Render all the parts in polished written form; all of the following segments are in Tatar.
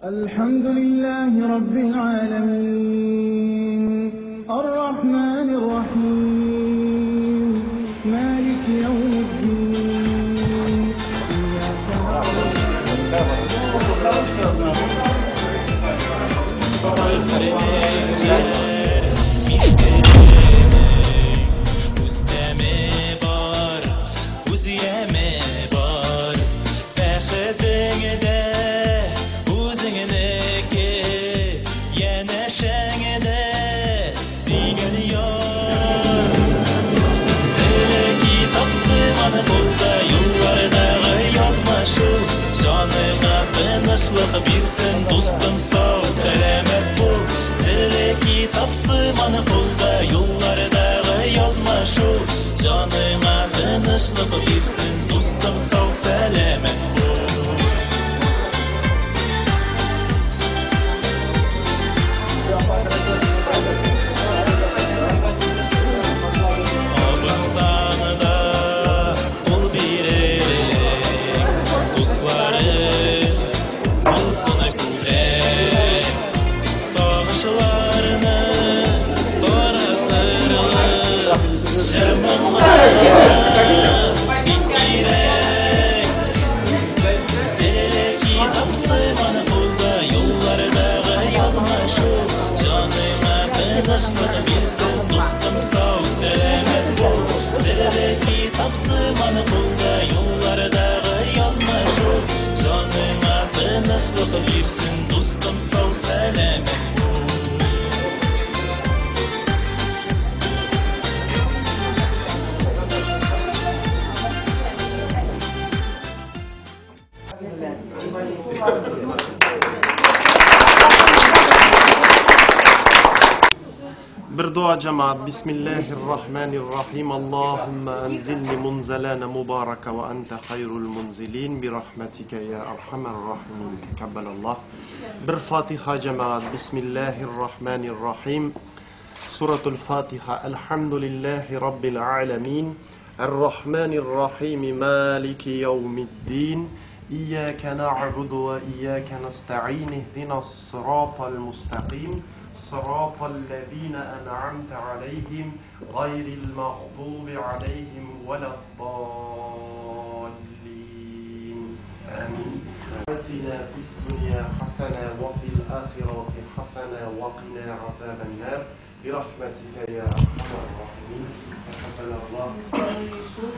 الحمد لله رب العالمين الرحمن الرحيم مالك يوم الدين إياك Тынычлык бирсен, дустым, сау, сәламәт бул. Серле китап сыман кулда, юллардагы язма шул. Җаныңа тынычлык бирсен, дустым, сау, сәламәт бул. Абынсаң да кул бирерлек, дусларың булсын күбрәк, сагышларны таратырлык, җыр-моңнар бик кирәк. Серле китап сыман кулда, юллардагы язма шул. Җаныңа тынычлык бирсен, дустым, сау, сәламәт бул. Серле китап сыман кулда, юллардагы язма шул. Җаныңа тынычлык бирсен, дустым, сау, сәламәт бул. Bir dua cemaat. Bismillahirrahmanirrahim. Allahümme enzilni munzelane mubaraka ve ente hayrul munzilin bi rahmetike ya erhamer rahimin. Tekabbelallah. Bir Fatiha cemaat. Bismillahirrahmanirrahim. Suratul Fatiha. Elhamdülillahi Rabbil alemin. Errahmanirrahim. Maliki yevmiddin. İyyâke na'budu ve iyyâke nesta'in. İhdinas sıratal mustakim. صراط الذين أنعمت عليهم غير المغضوب عليهم ولا الضالين آمين. آتنا في الدنيا حسنة وفي الآخرة حسنة وقنا عذاب النار برحمتك يا أرحم الراحمين. تقبل الله.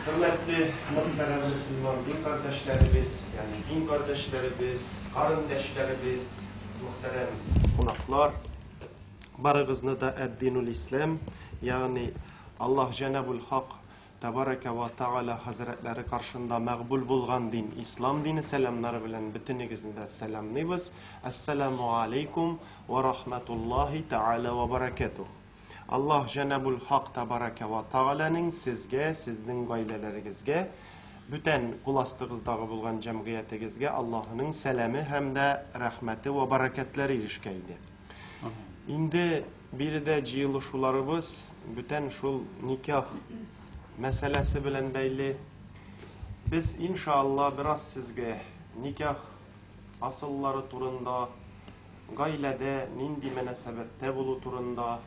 Hürmetli muhterem Müslüman din kardeşlerimiz, yani din kardeşlerimiz, kardeşlerimiz, muhterem konaklar, barıgızны da Eddinul İslam, yani Allah Cenab-ül Hak Tebareke ve Teala Hazretleri karşında məqbul bulğan din, İslam dini selamları bilen bütünügüzünü de selamlıyız. Esselamu Aleykum ve Rahmetullahi Teala ve Berekatuh. Allah Cenab-ül Hak Tebareke ve Teala'nın sizge, sizin ailelerinizge, bütün kulastığızdağı bulğan cemgiyetigizge Allah'ın selamı hem de rahmeti ve bereketleri ilişkeydi. Indi bir de cıyılışularımız bütün şul nikah meselesi bilen beyli. Biz inşallah biraz sizge nikah asılları turunda, gailede nindi münasebette bulu turunda,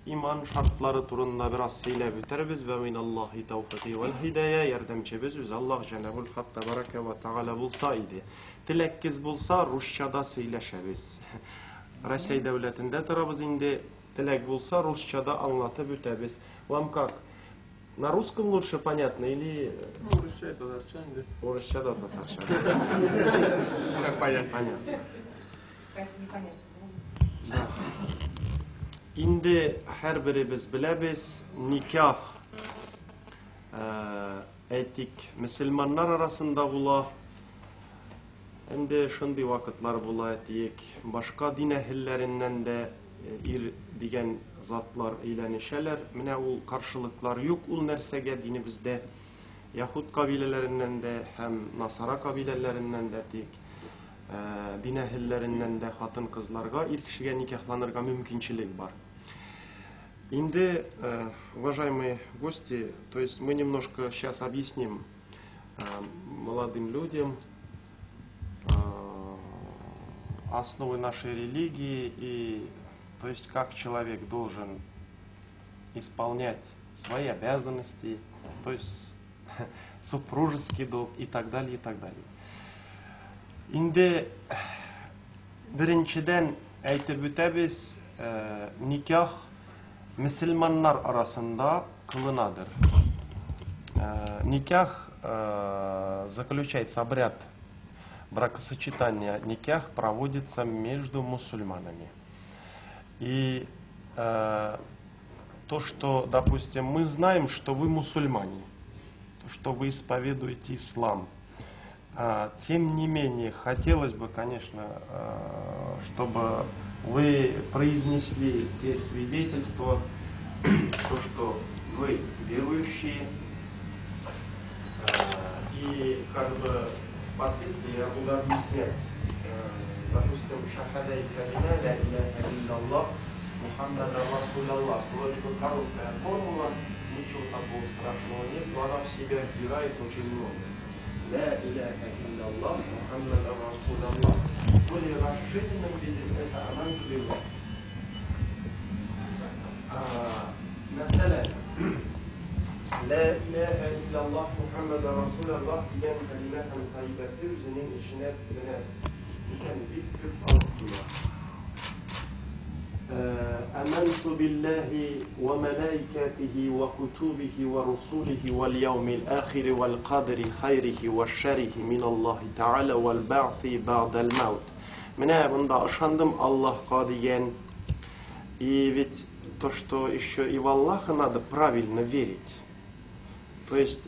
iman şartları turunda biraz seyle biteriz. Ve minallahi tevfiki vel hidaye yardımcımız üz Allah Cenab-ül Hak Tebareke ve Teala bulsaydı. Tilekkiz bulsa Rusçada seyleşebiz. Россия devletinde tarafız indi tilek bulsa Rusçada anlatıp ötəbiz. Вам как? На русском лучше понятно или... Ну, Rusça татарча инде. Rusça да татарча. Понятно. Понятно. Да. Инде һәр беребез беләбез, никах әйтик, мөселманнар арасында була. Инде шундый вакытлар була, әйтик, башка дин әһелләреннән дә ир дигән затлар әйләнешәләр. Менә ул каршылыклар юк ул нәрсәгә динебездә. Яһуд кабиләләреннән дә һәм насара кабиләләреннән дә тик дин әһелләреннән дә хатын-кызларга ир кешегә никахланырга мөмкинчелек бар. Инде, уважаемые гости, то есть мы немножко сейчас объясним молодым людям основы нашей религии и, то есть, как человек должен исполнять свои обязанности, то есть супружеский долг и так далее, и так далее. Инде беренчедән әйтеп үтәбез, никах мөселманнар арасында кылынадыр. Никах заключается обряд бракосочетания, никах проводится между мусульманами. И то, что, допустим, мы знаем, что вы мусульмане, то, что вы исповедуете ислам, тем не менее, хотелось бы, конечно, чтобы вы произнесли те свидетельства, то, что вы верующие, и как бы впоследствии я буду объяснять, допустим, шахада и калима, ля иляха илляллах, Мухаммада Расуляллах, вроде бы короткая формула, ничего такого страшного нет, но она в себя вбирает очень много. Ля иляха илляллах, Мухаммада Расуляллах. В более расширенном виде это аман билlah. Мәсәлән, Ля иляха илляллах, Мухаммада Расуляллах дигән кәлимә һәм таибәсе үзенең эченә менә икән бик күп алып килә. آمنت بالله وملائكته وكتبه ورسله واليوم الآخر والقدر خيره وشره من الله تعالى والبعث بعد الموت. Менә монда ышандым Аллаһка дигән. И ведь то, что еще и в Аллаха надо правильно верить. То есть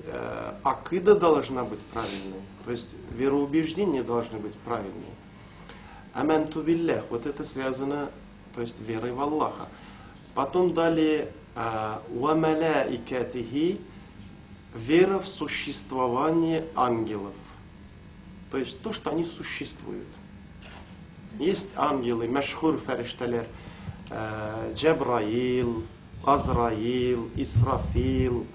акида должна быть правильной, то есть вероубеждения должны быть правильные. Аманту биллях, вот это связано, то есть верой в Аллаха. Потом далее ва малаикатихи, вера в существование ангелов. То есть то, что они существуют. Есть ангелы, мәшһүр фәрештәләр, Җәбраил, Азраил, Исрафил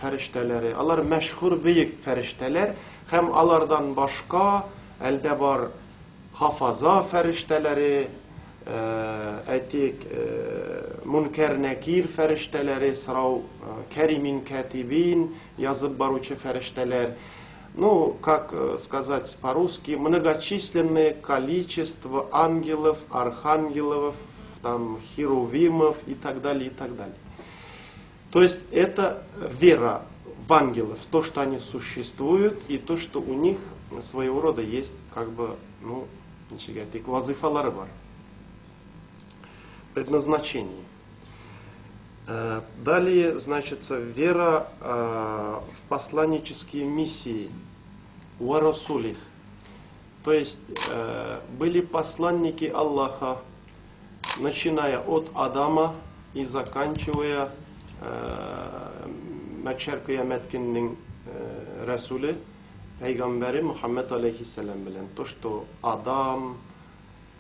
фәрештәләре. Алар мәшһүр бөек фәрештәләр һәм алардан башка әлдә бар хафаза фәрештәләре, әйтик, Мункәр Нәкир фәрештәләре, сорау Кәримин Катибин язып баручы фәрештәләр. Ну, как сказать по-русски, многочисленное количество ангелов, архангелов, там, херувимов и так далее, и так далее. То есть это вера в ангелов, то, что они существуют, и то, что у них своего рода есть, как бы, ну, ничек әйтик, вазифалары бар, предназначение. Далее, значится, вера в посланнические миссии ва расулих. То есть были посланники Аллаха, начиная от Адама и заканчивая мәхшәр кыямәт көненең Расуле, пәйгамбәре Мухаммед алейхиссәлам белән. То, что Адам,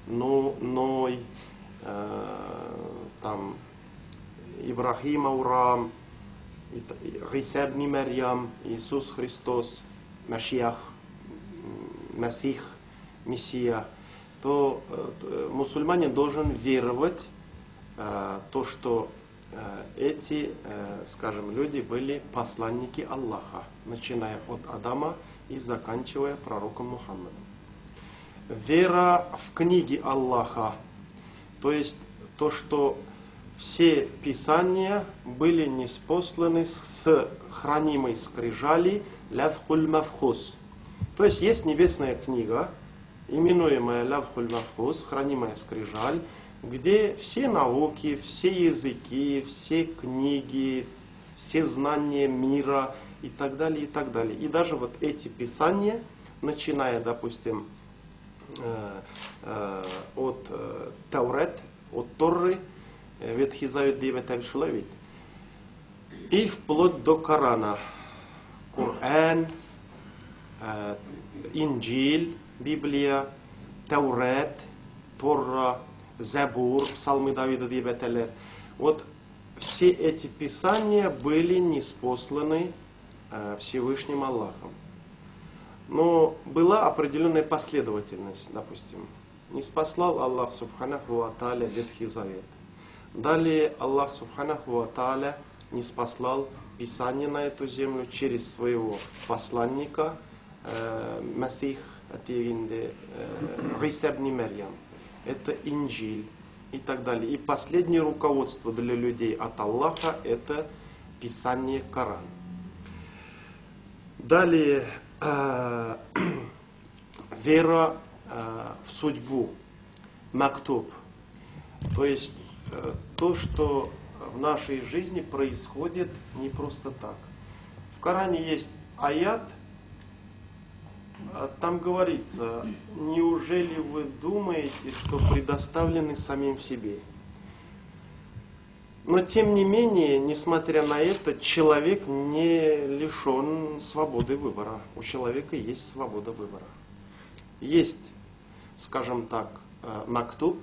Ной, там, Ибрахим, Авраам, Гыйса ибн Мәрьям, Иисус Христос, Машиах, Масих, Мессия, то мусульманин должен веровать то, что эти, скажем, люди были посланники Аллаха, начиная от Адама и заканчивая пророком Мухаммадом. Вера в книги Аллаха, то есть то, что все писания были ниспосланы с хранимой скрижали Лавхуль Махфуз. То есть есть небесная книга, именуемая Лавхуль Махфуз, хранимая скрижаль, где все науки, все языки, все книги, все знания мира и так далее, и так далее. И даже вот эти писания, начиная, допустим, от Таурет, от Торы, Ветхий Завет дип әйтәбез шулай бит, и вплоть до Корана, Коран, Инжиль, Библия, Таурет, Тора, Забур, Псалмы Давида дип әйтәләр. Вот все эти писания были ниспосланы Всевышним Аллахом. Но была определенная последовательность, допустим. Ниспослал Аллах Субханаху ва Тааля Ветхий Завет. Далее Аллах Субханаху ва Тааля ниспослал Писание на эту землю через своего посланника, Масих Иса ибн Марьям. Это Инджиль и так далее. И последнее руководство для людей от Аллаха – это Писание Коран. Далее вера в судьбу, мактуб. То есть то, что в нашей жизни происходит не просто так. В Коране есть аят, там говорится: неужели вы думаете, что предоставлены самим себе? Но тем не менее, несмотря на это, человек не лишен свободы выбора. У человека есть свобода выбора. Есть, скажем так, мактуб,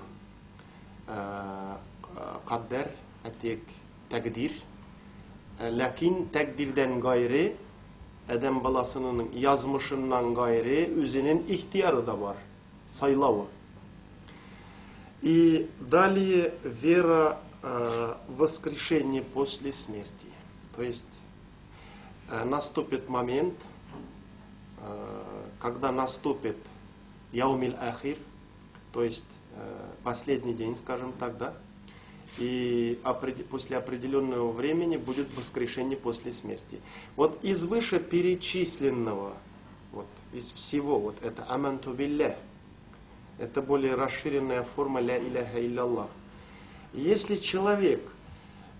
каддер, тәкъдир. Ләкин тәкъдирдән гайре, адәм баласының язмышыннан гайре, үзенең ихтияры да бар, сайлавы. И далее вера в воскрешение после смерти. То есть наступит момент, когда наступит яумиль ахир, то есть последний день, скажем так, да, и после определенного времени будет воскрешение после смерти. Вот из вышеперечисленного, вот, из всего, вот это аманту биллях, это более расширенная форма ля иляха илляллах. Если человек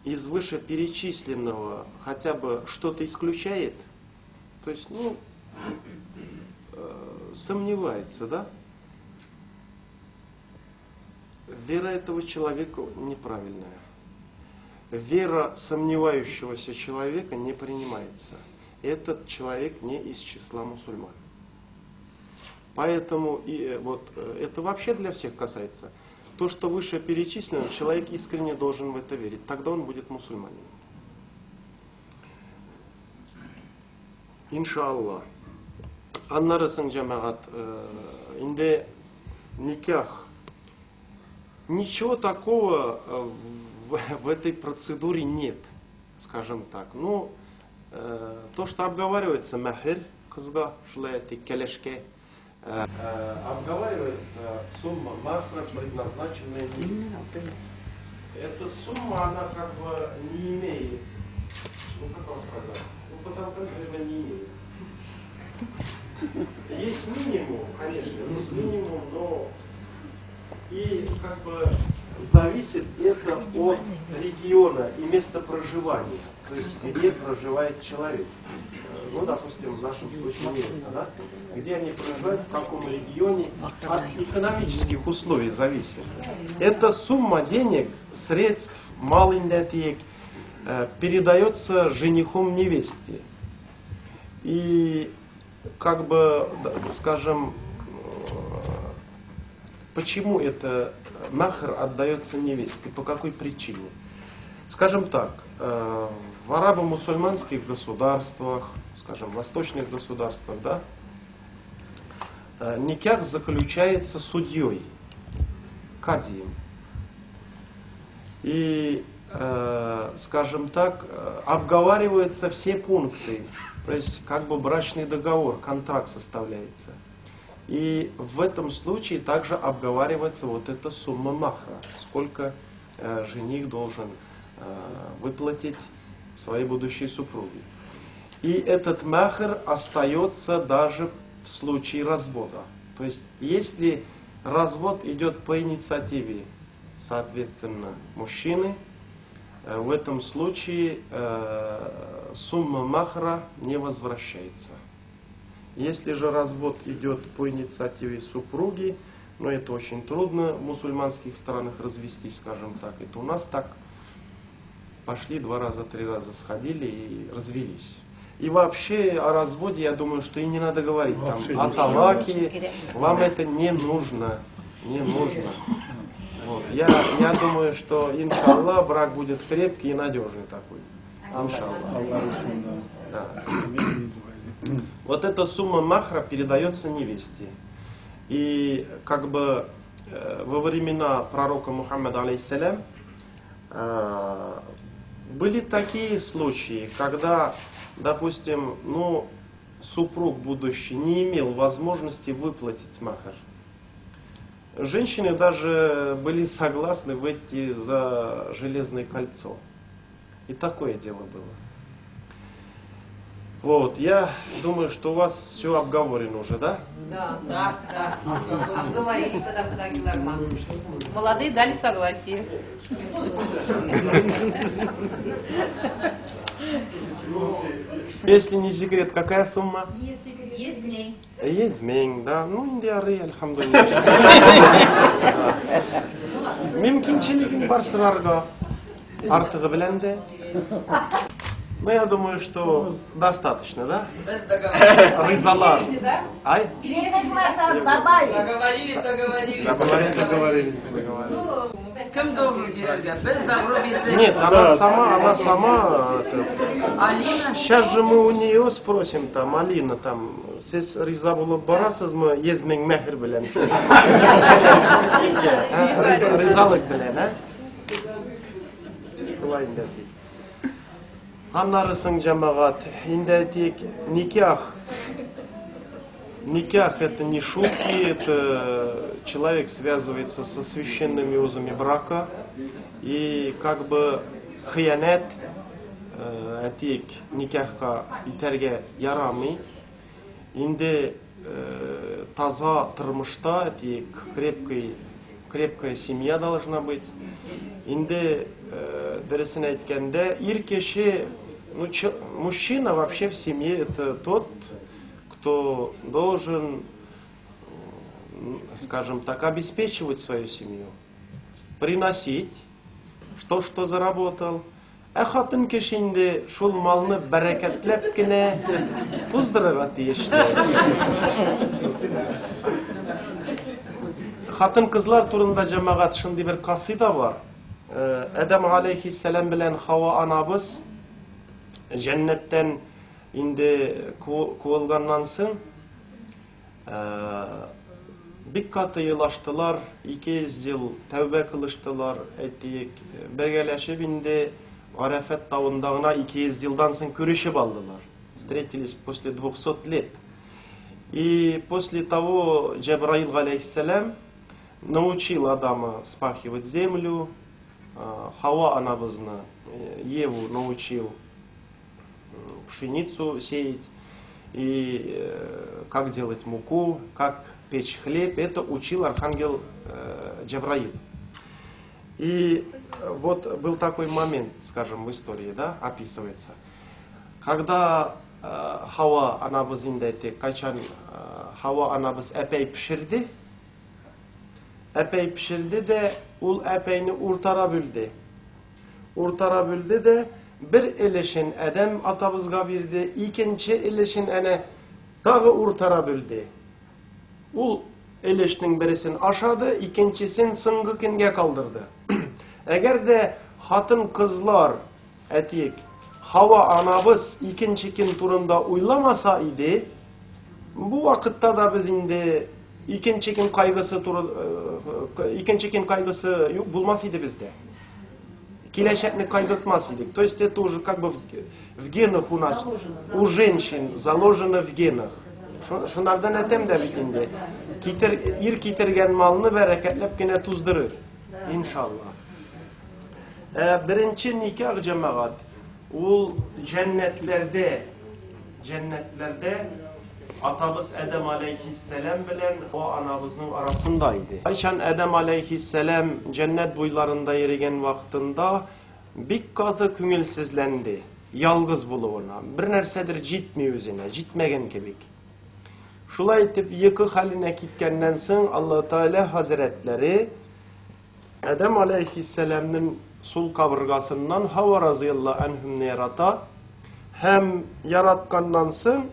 из вышеперечисленного хотя бы что-то исключает, то есть, ну, сомневается, да? Вера этого человека неправильная. Вера сомневающегося человека не принимается. Этот человек не из числа мусульман. Поэтому и вот это вообще для всех касается. То, что выше перечислено, человек искренне должен в это верить. Тогда он будет мусульманином. Иншаллах. Аннары соң, җәмәгать, инде никах. Ничего такого в этой процедуре нет, скажем так. Ну, то, что обговаривается махер, кызга, шулай әйтик, кәләшкә, обговаривается сумма махра, предназначенная невесте. Эта сумма, она как бы не имеет, ну как вам сказать, ну потолка, наверное, не имеет. Есть минимум, конечно, есть минимум, но и как бы зависит это от региона и места проживания, то есть где проживает человек. Ну, допустим, в нашем случае место, да? Где они проживают, в каком регионе, от экономических условий зависит. Эта сумма денег, средств, малый передается женихом невесте. И как бы, скажем, почему это махр отдается невесте, по какой причине? Скажем так, в арабо-мусульманских государствах, скажем, в восточных государствах, да, никях заключается судьей, кадием. И, скажем так, обговариваются все пункты, то есть как бы брачный договор, контракт составляется. И в этом случае также обговаривается вот эта сумма махра, сколько жених должен выплатить своей будущей супруге. И этот махр остается даже в случае развода. То есть, если развод идет по инициативе, соответственно, мужчины, в этом случае сумма махра не возвращается. Если же развод идет по инициативе супруги, но это очень трудно в мусульманских странах развестись, скажем так. Это у нас так пошли 2 раза, 3 раза сходили и развелись. И вообще о разводе, я думаю, что и не надо говорить. Там, о талаке, вам это не нужно. Не нужно. Вот. Я думаю, что, иншаллах, брак будет крепкий и надежный такой. Иншаллах. Да. Вот эта сумма махра передается невесте. И как бы во времена пророка Мухаммада, алейхиссалям, были такие случаи, когда, допустим, ну, супруг будущий не имел возможности выплатить махр. Женщины даже были согласны выйти за железное кольцо. И такое дело было. Вот, я думаю, что у вас все обговорено уже, да? Да. Обговорили тогда, когда Гиларман. Молодые дали согласие. Если не секрет, какая сумма? 100 мең. 100 мең, да. Ну, инде ярый, әлхәмдүлилләһ. Мөмкинчелегең бар сорарга. Артыгы белән дә. Ну, я думаю, что достаточно, да? Без договорились. Ризалар. Да? Ай? Договорились, договорились. Договорились, договорились. Договорились. Кем добро бирергә? Без добро бирдек. Нет, она сама. Это, Алина. Сейчас же мы у нее спросим, там, Алина, там, сез риза булып барасызмы, 100 мең мәһер белән? Ризалык белән, ә? Шулай инде әйтик. Аннары соң, җәмәгать, инде әйтик, никах. Никах — это не шутки, это человек связывается со священными узами брака, и как бы хыянәт, әйтик, никахка итәргә ярамый. Инде таза тормышта, әйтик, крепкая семья должна быть. Инде дөресен әйткәндә, ир кеше, ну, мужчина вообще в семье — это тот, кто должен, скажем так, обеспечивать свою семью, приносить, что заработал. Ә хатын кеше инде шул малны бәрәкәтләп кенә туздырырга тиешле. Хатын кызлар турында, җәмәгать, шундый бер касыйда бар. Адәм алейхиссәлам белән Хава анабыз җәннәттән инде куылганнан соң бик каты елаштылар, 200 ел тәүбә кылыштылар, әйтик, бергәләшеп инде Арафат тавында гына 200 елдан соң күрешеп алдылар. Встретились после 200 лет. И после того Джабраил, алейхиссалам, научил Адама спахивать землю, Хава анабызны, Еву научил пшеницу сеять, и как делать муку, как печь хлеб. Это учил архангел Джабраил. И вот был такой момент, скажем, в истории, да, описывается. Когда Хава анабыз инде әйтик, кайчан Хава анабыз әпәй пешерде, әпәй пешерде дә, ул әпәйне уртара бүлде. Уртара бүлде дә, бер өлешен Адәм атабызга бирде, икенче өлешен әнә тагы уртара бүлде. Ул өлешнең бересен ашады, икенчесен соңгы көнгә калдырды. Әгәр дә хатын кызлар, әйтик, Хава анабыз икенче көн турында уйламаса иде, бу вакытта да без инде икенче көн кайгысы юк булмас иде бездә. Киләчәкне кайгыртмас идек. То есть это уже как бы в генах у нас, у женщин заложено в генах. Шунардан әйтәм дә бит инде. Китер, ир китергән малны бәрәкәтләп кенә туздырыр. Иншалла. Беренче никах, җәмәгать, ул җәннәтләрдә атабыз Адәм алейхиссәлам белән Хава анабызның арасында иде. Кайчан Адәм алейхиссәлам җәннәт буйларында йөргән вакытында бик каты күңелсезләнде. Ялгыз булуына. Бер нәрсәдер җитми үзенә, җитмәгән кебек. Шулай итеп, йокы хәленә киткәннән соң Алла Тәгалә хәзрәтләре Адәм алейхиссәламның сул кабыргасыннан Хава разыяллаһу анһумны ярата һәм яратканнан соң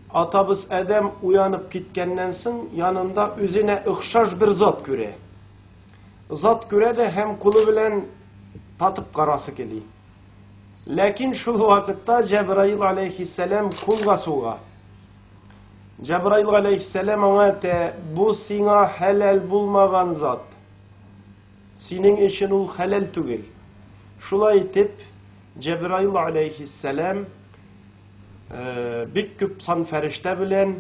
атабыз Адәм уянып киткәннән соң янында үзенә охшаш бер зат күрә. Зат күрә дә һәм кулы белән татып карасы кили. Ләкин шул вакытта Җәбраил алейхиссәлам кулга суга. Җәбраил галәйһиссәлам аңа әйтә, бу сиңа хәләл булмаган зат. Синең өчен ул хәләл түгел. Шулай итеп, Җәбраил галәйһиссәлам бик күп сан фәрештә белән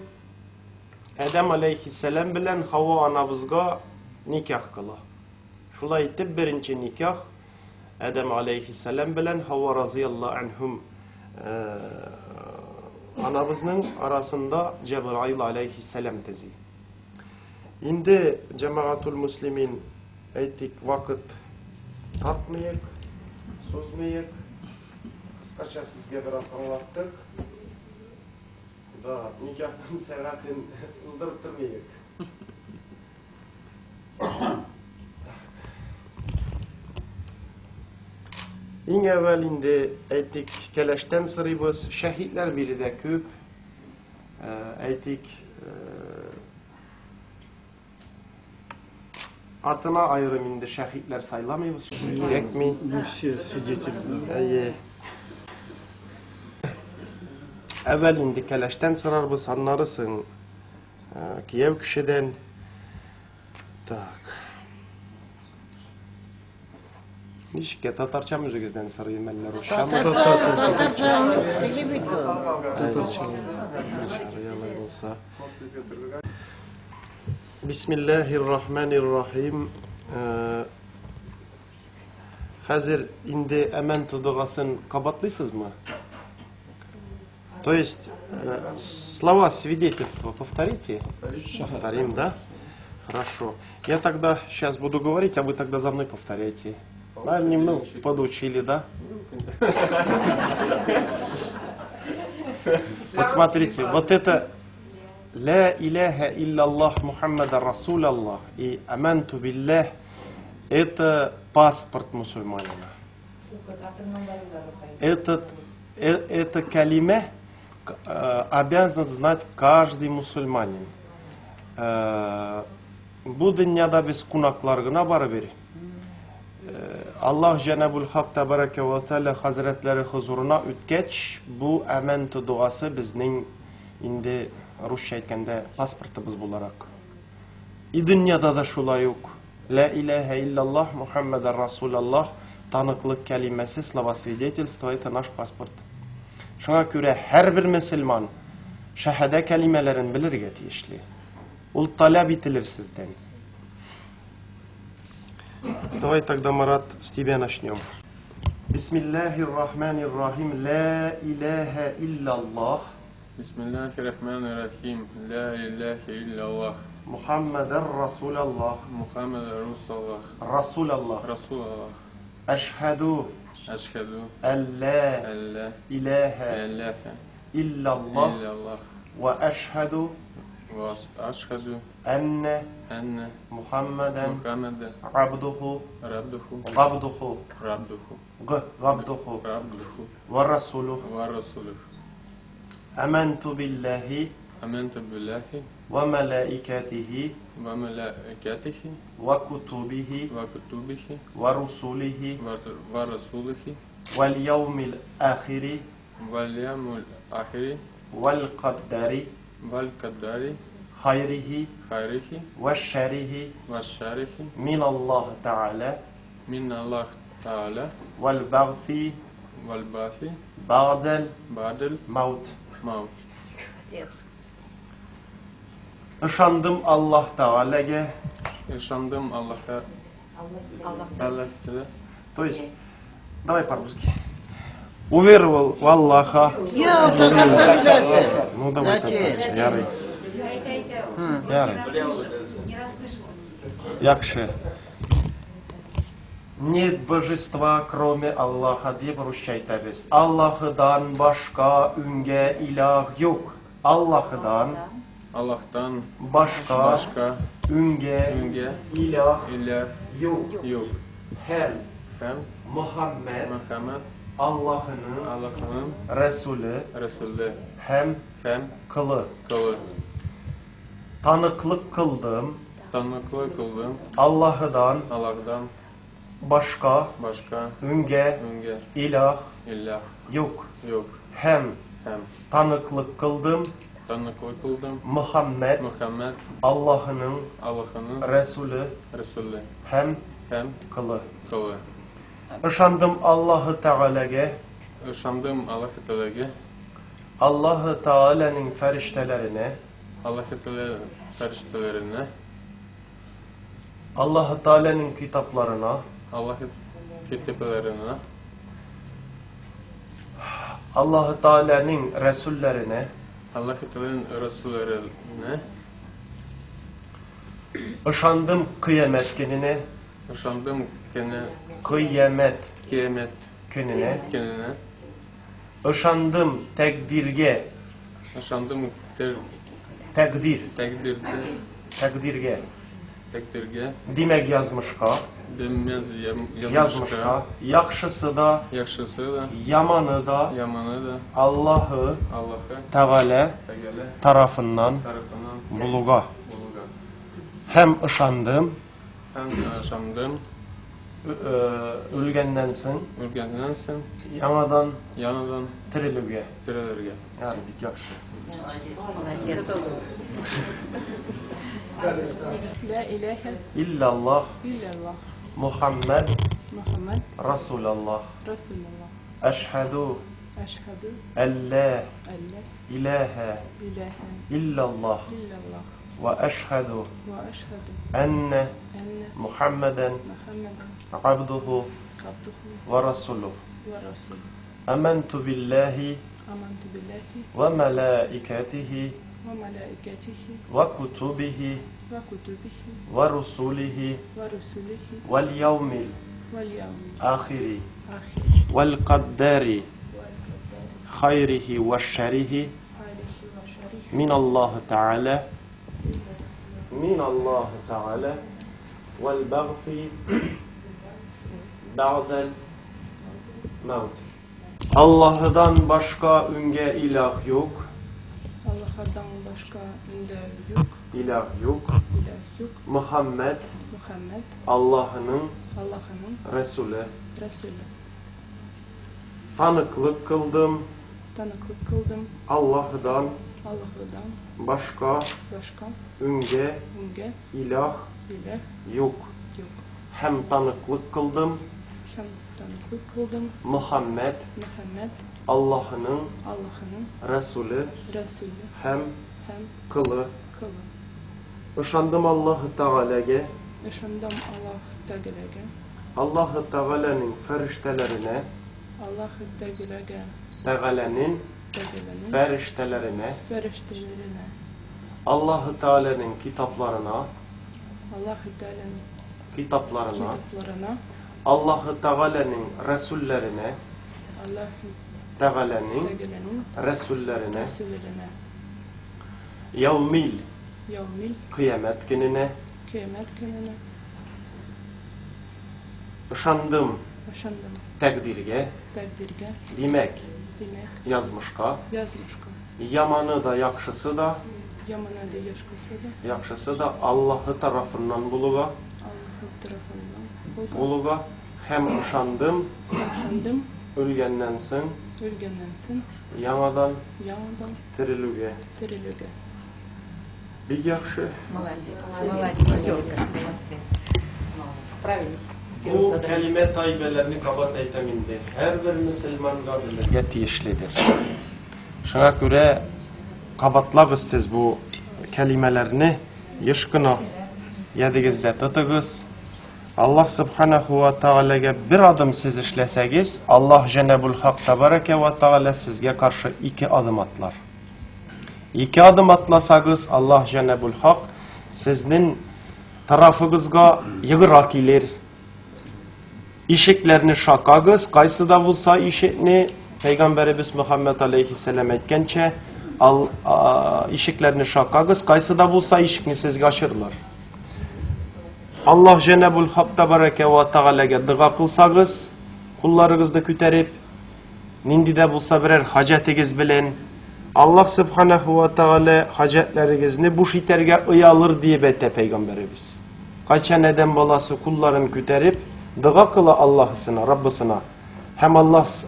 Адәм алейхиссәлам белән Хава анабызга никах кыла. Шулай итеп, беренче никах Адәм алейхиссәлам белән Хава разыяллаһу анһум анабызның арасында Җәбраил алейхиссәлам төзи. Инде җәмәгатул муслимин әйтик, вакыт тартмыйк, сузмыйк. Кыскача сезгә бераз аңлаттык. Да, никахның сәгатен уздырып тормыйк. Иң әүвәл инде әйтик, кәләштән сорыйбыз. Шәһидләр биредә күп. Әйтик, атына аерым инде шәһидләр сайламыйбыз, кирәкми. Не все свидетели. Әйе. Әүвәл инде кәләштән сорарбыз, аннары соң кияү кешедән. Так. Ничек татарча үзегездән сорыйм әллә русчамы? Татарча сөйли бит ул. Татарча. Алай булса. Бисмиллаһир-рахманир-рахим. Хәзер инде әмәнту догасын кабатлыйсызмы? То есть слова свидетельства повторите? Повторим, да? Хорошо. Я тогда сейчас буду говорить, а вы тогда за мной повторяйте. Наверное, немного подучили, да? Вот смотрите, вот это «Ля иляха илляллах Мухаммада Расулаллах» и «Аманту биллях» – это паспорт мусульманина. Это калиме обязан знать каждый мусульманин. Бу дөньяда без кунаклар гына барыбер. Аллаһ Җәнабул Хак Тәбәрәкә вә Тәгалә хәзрәтләре хозурына үткәч, бу әмәнту дуасы безнең инде русча әйткәндә паспортыбыз буларак. И дөньяда да шулай ук. Ла иляха илляллах Мухаммадар Расулаллах таныклык кәлимәсе, слова свидетельства, это наш паспорт. Шуңа күрә һәрбер мөселман шәһадә кәлимәләрен белергә тиешле. Ул таләп ителер сездән. Давай тогда, Марат, с тебя начнем. Бисмиллахир-рахманир-рахим. Ла иляха илляллах. Бисмиллахир-рахманир-рахим. Ла иляха илляллах. Мухаммадар Расулаллах. Мухаммадар Расулаллах. Расулаллах. Расулаллах. Ашхаду. Ашхаду. Алла. Иляха. Илляллах. Илляллах. Ва ашхаду. Ашхаду. Анна. Анна. Мухаммадан. Мухаммадан. Абдуху. Рабдуху. Габдуху. Рабдуху. Габдуху. Рабдуху. Ва расулуху. Ва расулуху. Аманту биллахи. Аманту биллахи. Ва малаикатихи. Ва малаикатихи. Ва кутубихи. Ва кутубихи. Ва русулихи. Ва расулихи. Вал яумил ахири. Вал яумил ахири. Вал каддари. Вал каддари. Хайрихи. Хайрихи. Ва шарихи. Ва шарихи. Мин Аллах Тааля. Мин Аллах Тааля. Вал багфи. Вал бафи. Ба'дал. Ба'дал. Маут. Маут. Отец. Ышандым Аллах Тааляга. Ышандым Аллаха. Аллах. Аллах. То есть, давай по-русски. Уверовал в Аллаха. Ну давай татарча. Ярый. Ярый. Не расслышал. Якшы. Нет божества, кроме Аллаха, дип русча әйтәбез. Аллаһыдан башка үнгә илаһ юк. Аллаһыдан Аллаһтан башка башка үнгә үнгә илаһ илаһ юк. юк. Һәм Һәм Мөхәммәд Мөхәммәд Аллаһының Аллаһының Расулы Расулы һәм һәм кылы. кылы. Таныклык кылдым Таныклык кылдым Аллаһыдан Аллаһдан башка башка үнгә үнгә илаһ илаһ юк. юк. Һәм Һәм таныклык кылдым Таныклык кылдым. Мөхәммәд Мөхәммәд Аллаһының Аллаһының Рәсүле Рәсүле һәм һәм кылы. кылы. Ышандым Аллаһы Тәгаләгә, Ышандым Аллаһы Тәгаләгә, Аллаһы Тәгаләнең фәрештәләренә, Аллаһы Тәгалә фәрештәләренә, Аллаһы Тәгаләнең китапларына, Аллаһы китапларына, Аллаһы Тәгаләнең рәсүлләренә, Аллаһы Тәгаләнең рәсүлләренә, ышандым кыямәт көненә, ышандым көнә, кыямәт кыямәт көненә, көненә, ышандым тәкъдиргә, ышандым тәкъдир, тәкъдиргә, тәкъдиргә, тәкъдиргә, димәк язмышка, димәк язмышка, язмышка, яхшысы да, яхшысы да, яманы да яманы да Аллаһы Аллаһы Тәгалә Тәгалә тарафыннан тарафыннан булуга. булуга. Һәм ышандым, Һәм ышандым, үлгәннән соң үлгәннән соң яңадан яңадан терелүгә. терелергә. Ягъни бик яхшы. Молодец. لا إله Иллаллаһ إلا الله Мухаммад محمد Расулаллаһ. رسول الله Әшһәду أشهد әллә أن لا илаһә إله иллаллаһ إلا الله ва әшһәду وأشهد әннә أن Мухаммадан محمدا абдуху عبده ва расулух. ورسوله Аманту биллаһи آمنت بالله ва малаикатихи وملائكته ва кутубихи وكتبه ва русулихи ورسله вал яумил واليوم ахири الآخر вал каддари хайрихи ва шарихи خيره وشره من الله تعالى من الله تعالى والبعث بعد الموت Allah'dan başka ünge ilah yok. Allah'tan başka ilah yok, İlah yok. ilah yok. Muhammed Muhammed Allah'ın Allah'ın Resulü. Resulü. Tanıklık kıldım Tanıklık kıldım Allah'dan Allah'tan başka başka ünge ünge ilah ilah yok. yok. Hem tanıklık kıldım Hem tanıklık kıldım Muhammed Muhammed Allah'ın Allah'ın Resulü Resulü hem hem kılı. kılı. Işandım Allahu Teala'ya, Işandım Allah Teala'ya, Allahu Teala'nın feriştelerine, Allah Teala'ya, Teala'nın Teala'nın feriştelerine, feriştelerine, Allahu Teala'nın kitaplarına, Allah Teala'nın kitaplarına, kitaplarına, Allahu Teala'nın resullerine, Allah Teala'nın Teala'nın resullerine, Resullerine, yevmil yevmil kıyamet gününe kıyamet gününe ışandım ışandım takdirge, takdirge, demek demek yazmışka, yazmışka, yamanı da yakşısı da, yamana da yaşkısı da yakşısı da Allah'ı tarafından buluga, Allah tarafından bulga, buluga hem ışandım, ışandım ölgәннән соң ölgәннән соң яңадан яңадан терелүгә. терелүгә. Бик яхшы. Молодец. Молодец. Молодцы. Справились. С Бу первым заданием. кәлимә тайбәләрне кабат әйтәм инде. Һәрбер мөселманга белергә тиешледер. Шуңа күрә кабатлагыз сез бу кәлимәләрне еш кына ядегездә тотыгыз. Аллаһ субханаху ва таалагә бер адым сез эшләсәгез, Аллаһ җәнәбул хак табарака ва тааля сезгә каршы ике адым атлар. Ике адым атласагыз, Аллаһ җәнәбул хак сезнең тарафыгызга егыра килер. Ишекләрне шакагыз, кайсы да булса ишекне Пәйгамбәребез Мөхәммәд алейхиссәлам әйткәнчә, ишекләрне шакагыз, кайсы да булса ишекне сезгә ачырлар. Аллаһ җәнәбул хак табарака ва таалагә дога кылсагыз, кулларыгызны күтәреп, нинди дә булса берәр хаҗәтегез белән Аллаһ субханаху ва тааля хаҗәтләрегезне буш итәргә оялыр диеп әйтә пәйгамбәребез. Кайчан адәм баласы кулларын күтәреп дога кыла Аллаһысына, Раббысына. Һәм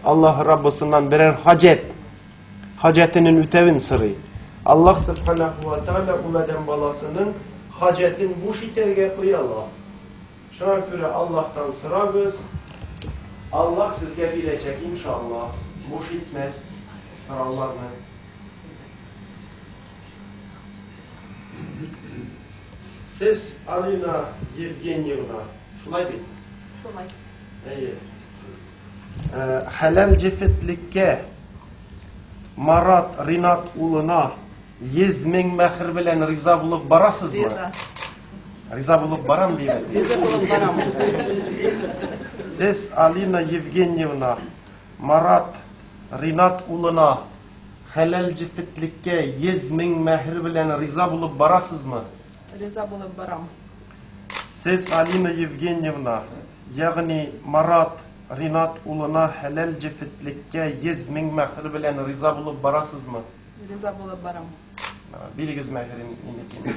Аллаһ Раббысыннан берәр хаҗәт, хаҗәтенең үтәвен сорый. Аллаһ Сүбхәнәһү вә Тәгалә ул адәм баласының хаҗәтен буш итәргә ояла. Шуңа күрә Аллаһтан сорагыз, Аллаһ сезгә бирәчәк, иншаллаһ, буш итмәс сорауларны. Сез, Алина Евгеньевна, шулай бит? Шулай. Әйе. Хәләл җефетлеккә Марат Ринат улына 100 мең мәхер белән риза булып барасызмы? Риза. Риза булып барам дип. Риза булып барам. Сез, Алина Евгеньевна, Марат Ринат улына хәләл җефетлеккә 100 мең мәһер белән риза булып барасызмы? Риза булып барам. Сез, Алина Евгеньевна, ягъни Марат Ринат улына хәләл җефетлеккә 100 мең мәһер белән риза булып барасызмы? Риза булып барам. Бирегез мәһерен минекен.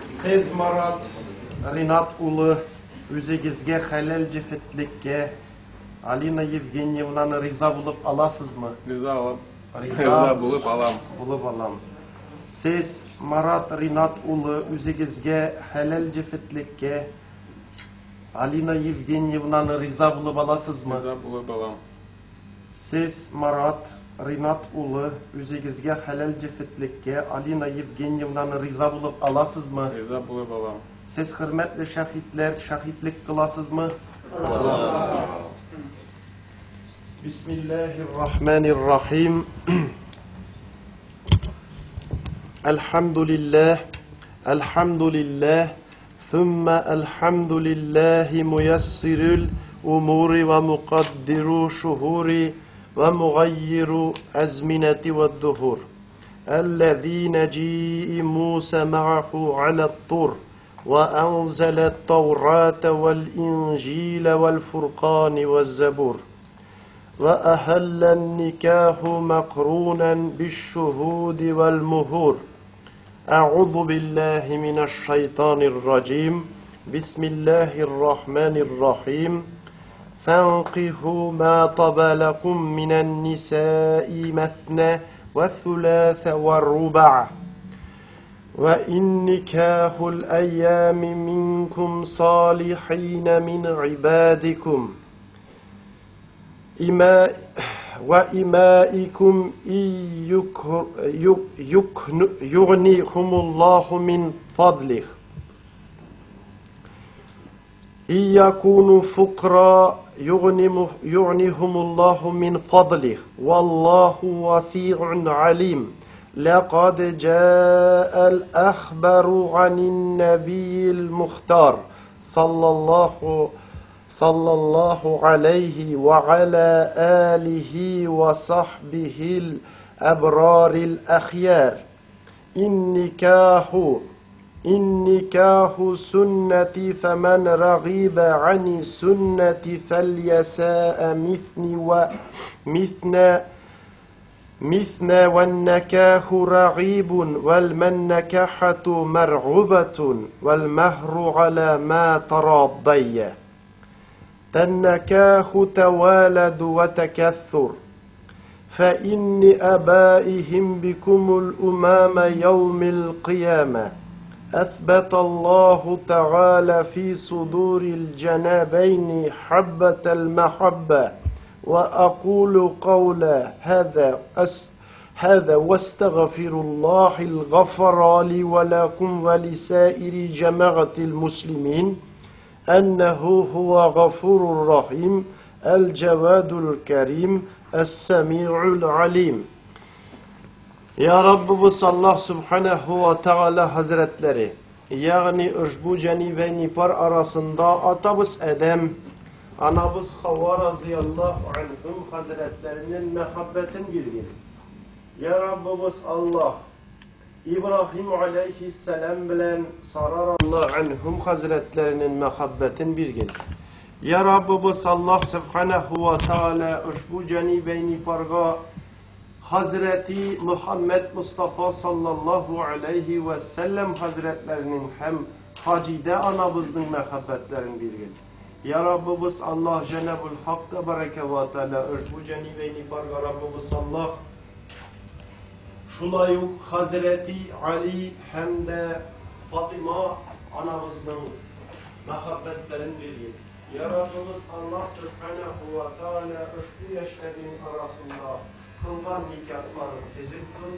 Сез, Марат Ринат улы, үзегезгә хәләл җефетлеккә Алина Евгеньевнаны риза булып аласызмы? Риза алам. Риза Риза булып алам. Булып алам. Сез, Марат Ринат улы, үзегезгә хәләл җефетлеккә Алина Евгеньевнаны риза булып аласызмы? Риза булып алам. Сез, Марат Ринат улы, үзегезгә хәләл җефетлеккә Алина Евгеньевнаны риза булып аласызмы? Риза булып алам. Сез, хөрмәтле шәһитләр, шәһитлек кыласызмы? Бисмиллаһир-рахманир-рахим. Әлхәмдүлилләһ, әлхәмдүлилләһ, thumma әлхәмдүлилләһи муяссирул умури ва мукаддиру шухури ва мугаййиру азминати вад-духур. الذي نجيء موسى معه على الطور وأنزل التوراة والإنجيل والفرقان والزبور وأهل النكاح مقرونا بالشهود والمهور أعوذ بالله من الشيطان الرجيم بسم الله الرحمن الرحيم فانقهوا ما طاب لكم من النساء مثنى والثلاث والرباع وإن نكاح الأيام منكم صالحين من عبادكم وإمائكم يغنيهم الله من فضله إن يكونوا فقراء يغنيهم الله من فضله والله واسع عليم لقد جاء الأخبار عن النبي المختار صلى الله عليه وعلى آله وصحبه الأبرار الأخيار النكاح سنتي فمن رغب عن سنتي فليساء مثنى والنكاح رغيب والمنكحة مرغوبة والمهر على ما تراضي النكاح توالد وتكثر فإن أبائهم بكم الأمام يوم القيامة أثبت الله تعالى في صدور الجنابين حبة المحبة وأقول قول هذا واستغفر الله الغفر لي ولكم ولسائر جماعة المسلمين أنه هو غفور الرحيم الجواد الكريم السميع العليم. Ya Rabbimiz Allah Subhanahu ve Teala Hazretleri, yani bu canibe nipar arasında atamız Adem, anamız Havva radıyallahu anhum Hazretlerinin muhabbetin bilgin. Ya Rabbimiz Allah, İbrahim aleyhisselam bilen Sara radıyallahu anhum Hazretlerinin muhabbetin bilgin. Ya Rabbimiz Allah Subhanahu ve Teala bu canibe niparga Хәзрәти Мөхәммәд Мостафа саллаллаһу алейһи вә сәлләм хәзрәтләренең һәм Хаҗидә анабызның мәхәббәтләрен биргел. Я Раббыбыз Аллаһ Җәнабул Хак тәбарәкә вә Тәгалә ошбу җанибәйни парга Раббыбыз Аллаһ шулай ук Хәзрәти Али һәм дә Фатыйма анабызның мәхәббәтләрен биргел. Я Раббыбыз Аллаһ Сүбхәнәһү вә Тәгалә ошбу яшьләрнең арасында кылган никахларын төзек кыл.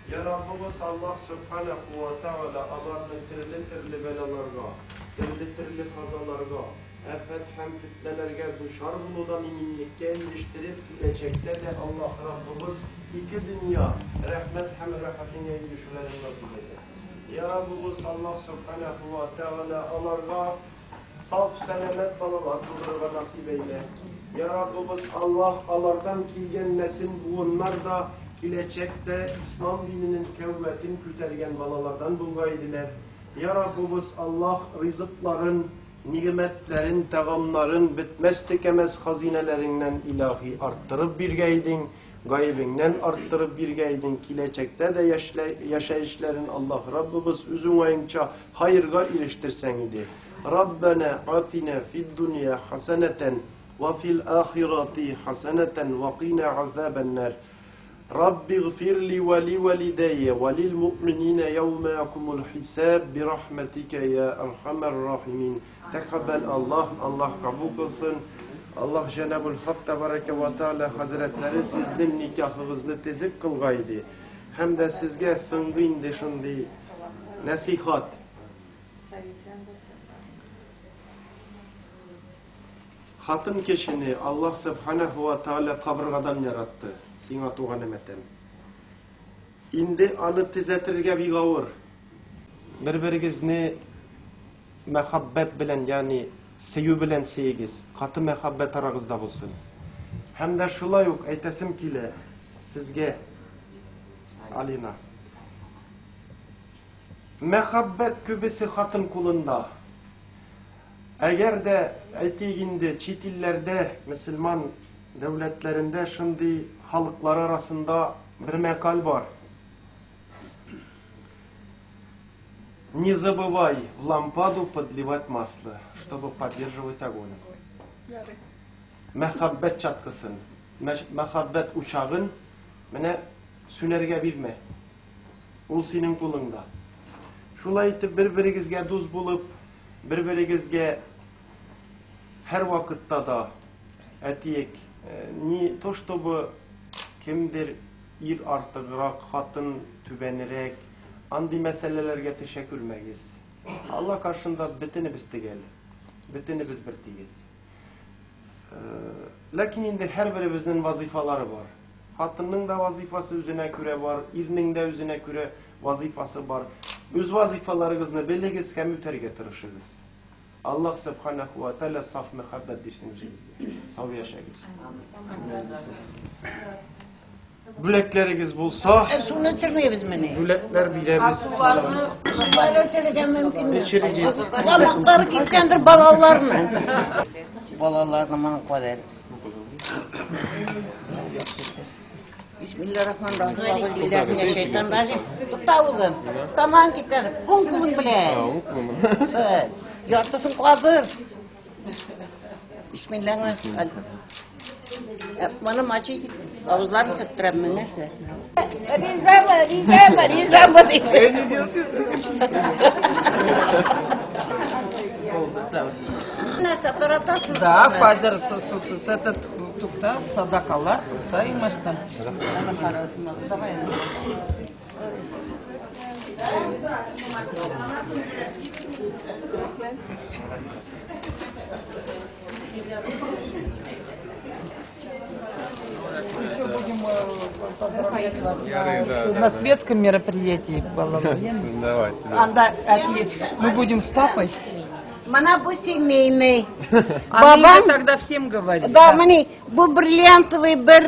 Я Раббыбыз Аллаһ Сүбхәнәһү вә Тәгалә аларны төрле-төрле бәлаларга, төрле-төрле казаларга, афәт һәм фетнәләргә дучар булудан иминлеккә ирештереп, киләчәктә дә Аллаһ Раббыбыз ике дөнья рәхмәт һәм рәхәтеңә ирешүләрен насыйп әйлә. Я Раббыбыз Аллаһ Сүбхәнәһү вә Тәгалә аларга саф сәламәт балалар тудырырга насыйп әйлә. Я Раббыбыз Аллаһ алардан килгән нәсел буыннар да киләчәктә ислам диненең кәүвәтен күтәргән балалардан булгай иделәр. Я Раббыбыз Аллаһ ризыкларын, нигъмәтләрен, тәгамнарын бетмәс төкәмәс хазинәләреңнән илаһи арттырып биргәйдең, гаебеңнән арттырып биргәйдең, киләчәктә дә яшәешләрен Аллаһ Раббыбыз үз уңаенча хайырга ирештерсәң иде. Раббана атина фид дөнья хасанатан ва фил ахирати хасанатан ва кина азабаннар. رب اغفر لي ولوالدي وللمؤمنين يوم يقوم الحساب برحمتك يا أرحم الراحمين. تقبل الله Allah kabul kılsın. Allah Cenab-ı Hak Tebareke ve Teala Hazretleri sizin nikahınızı tezik kılgaydı. Hem de sizge sındı indi şimdi nasihat. Hatın kişini Allah Subhanahu ve Teala kaburgadan yarattı. Сиңа туган әмәтем. Инде аны төзәтергә бик авыр. Бер-берегезне мәхәббәт белән, ягъни сөю белән сөегез. Каты мәхәббәт арагызда булсын. Һәм дә шулай ук әйтәсем килә сезгә, Алина. Мәхәббәт күбесе хатын кулында. Әгәр дә әйтик инде чит илләрдә, мөселман дәүләтләрендә шундый халыклар арасында бер мәкаль бар. Не забывай в лампаду подливать масло, чтобы поддерживать огонь. Мәхәббәт чаткысын, мәхәббәт учагын менә сүнәргә бирмә. Ул синең кулыңда. Шулай итеп бер-берегезгә дус булып, бер-берегезгә һәр вакытта да әтиек, не то чтобы кемдер ир артыграк, хатын түбәнрәк, андый мәсьәләләргә төшә күрмәгез. Алла каршында бөтенебез төгәл, бөтенебез бер тигез. Ләкин инде һәрберебезнең вазифалары бар. Хатынның да вазифасы үзенә күрә бар, ирнең дә үзенә күрә вазифасы бар. Үз вазифаларыгызны белегез һәм үтәргә тырышыгыз. Аллаһ Субханаһу ва Тааля саф мәхәббәт бирсен үзегезгә. Сау яшәгез. Бүләкләрегез булса, Суны эчермибез мени. Бүләкләр бирәбез. Суны эчерергә мөмкин. Эчерегез. Тамаклары кипкәндер балаларның. Балаларның моның кадәр. Бисмиллahirrahmanirrahim. Şeytanirracim. Тукта улым. Тамагың кипкән. Уң кулың белән. Уң кулым. Яртысын калдыр. Бисмиллahirrahmanirrahim. Моны мачы авызларын сөрттерәм нәрсә. Ризамы, ризамы, ризамы дип. Нәрсә таратасың? Да, хәзер этот тукта, садакалар, тукта имаштан. Давай. Еще будем поздравлять вас на светском мероприятии. Давайте. Мы будем с папой. Мана бу семейный. Бабам тогда всем говорит. Да, мани бу бриллиантовый бер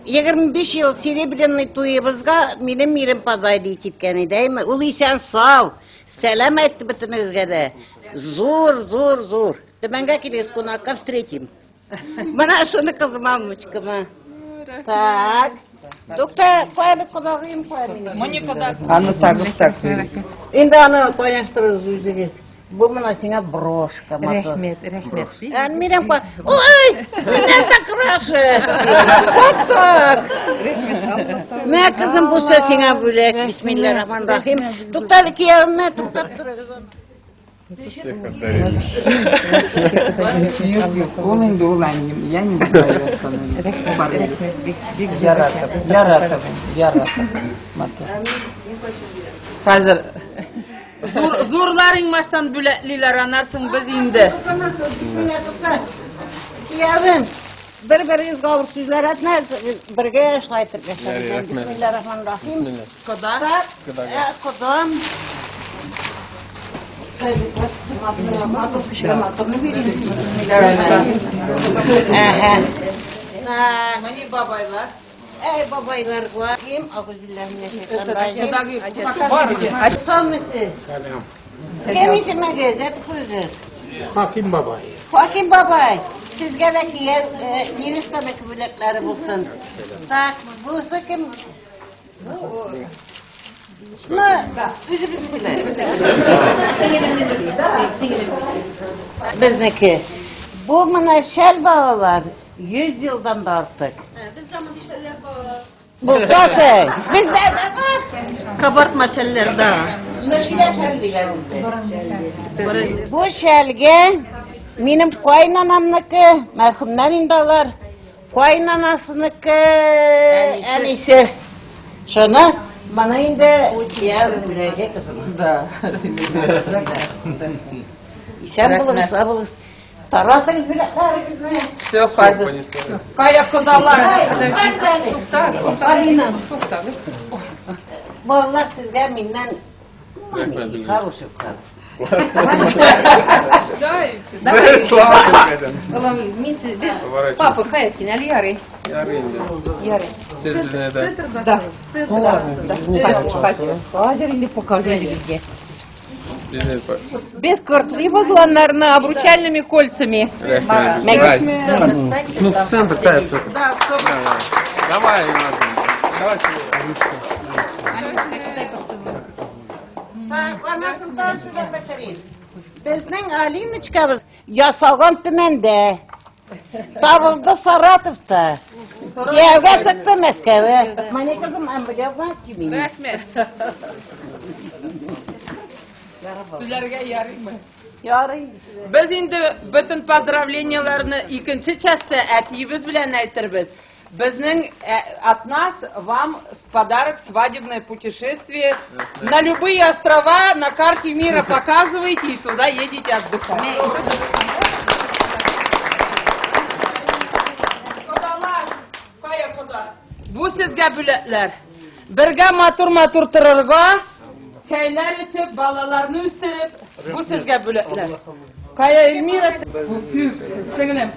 25 ел серебряный туебызга минем ирем подарить иткән иде. Әйме, ул исән сау. Сәлам әйтте бөтенегезгә дә. Зур, зур, зур. Төмәнгә килегез, кунакка встретим. Мана шуны кызыма, внучкама. Так. Тукта, кая кодагыем, кая минем. Мы никогда. Аны так, вот так. Инде аны кайнаштырыгыз үзегез. Бу менә сиңа брошка матур. Рәхмәт, рәхмәт. Мирям ка. Ой, миннән дә краше. Вот так. Мә, кызым, бусы сиңа бүләк. Бисмиллахир-рахманир-рахим. Туктале, киявем, мә, туктап торыгыз. Всех одарили. Юк, юк, ул инде ул әнием. Я не знаю остановить. Яратып, яратып, яратып. Матур. Хәзер зур зурлар иңмаштан бүләклиләр, анарсың без инде. Бисмилла, тукта. Киявем, бер-берегезгә авыр сүзләр әйтмәс, бергә шулай итеп яшәрбез. Рәхмәт. Бисмиллахир-рахманир-рахим. Кода. Так, Кода. Кодам. Матур кешегә матурны бирим. Бисмиллахир-рахманир-рахим. Әһә. Мени бабайлар. Әй, бабайларга. Кем? Агузбиллаһи минәш-шайтанир-раҗим. Кодагый. Саумысыз? Кем исемегез? Әйтеп куйыгыз. Хаким бабай. Хаким бабай, сезгә дә кияү, невестаныкы бүләкләре булсын. Так, бусы кем? Ну, үзебезнекеләр. Безнеке. Бу менә шәл, балалар, 100 елдан да артык. Бездә мондый шәлләр бар. Булсасы, бездә дә бар. Кабартма шәлләр, да. Мөршидә шәл диләр инде. Бу шәлгә минем кайнанамныкы, мәрхүмнәр инде алар. Кайнанасыныкы әнисе. Шуны моны инде кияү бүләге кызым. Да. Исән булыгыз, сау булыгыз. Таратыгыз бүләкләрегезне. Все, хәзер. Кая кодалар? Алина. Балалар, сезгә миннән хороший подарок. Слава тебе. Без папа кая син әле, ярый. Ярый инде. Ярый. Сез безне дә. Да. Да. Хәзер инде покажу сезгә. Безне Без кортлыйбыз аларны обручальными кольцами. Рәхмәт. Мәгез. Ну, центр, да, центр. Да, кто Давай, Иван. Давай сюда. Анечка, дай поцелуй. Так, анасын тагын сөйләп бетерим. Безнең Алиночкабыз ясалган Төмәндә. Табылды Саратовта. Кияүгә чыкты Мәскәүгә. Менә, кызым, эмблема Тюмени. Рәхмәт. Сүзләргә ярыймы? Ярый. Без инде бөтен поздравленияләрне икенче частьта әтиебез белән әйтербез. Безнең от нас вам с подарок свадебное путешествие на любые острова на карте мира показываете и туда едете отдыхать. Кодалар, кая кода? Бу сезгә бүләкләр. Бергә матур-матур торырга, чәйләр эчеп, балаларны үстереп, бу сезгә бүләкләр. Кая Эльмира, сеңлем,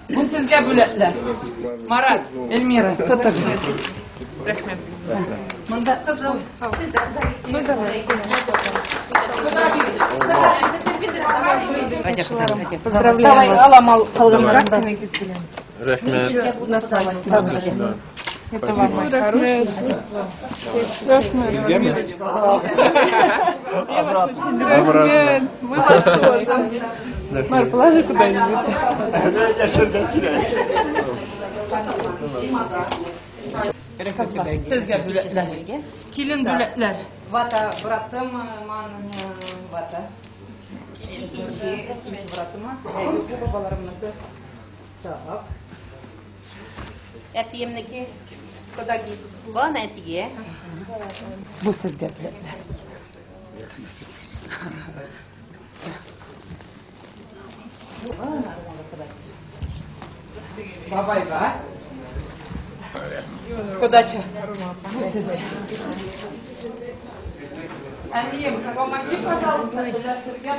бу сезгә бүләкләр. Марат, Эльмира, тотыгыз. Рәхмәт. Монда Кызым, сез дә Ну давай. Давай, алам ал калганнарын. Рәхмәт. Я буду давать. Спасибо. Безгәме? Обратно. Мар, положи куда-нибудь. Яшәргә кирәк. Сезгә бүләкләр. Килен бүләкләр. Вата братым, ман вата. Икенче братыма. Бу бабаларымныкы. Так. Әтиемнеке. Кодагый. Бана әтигә. Бу сезгә бүләкләр. Бабайга. Кодача. Бу сезгә. Әнием, помоги, пожалуйста, өләшергә.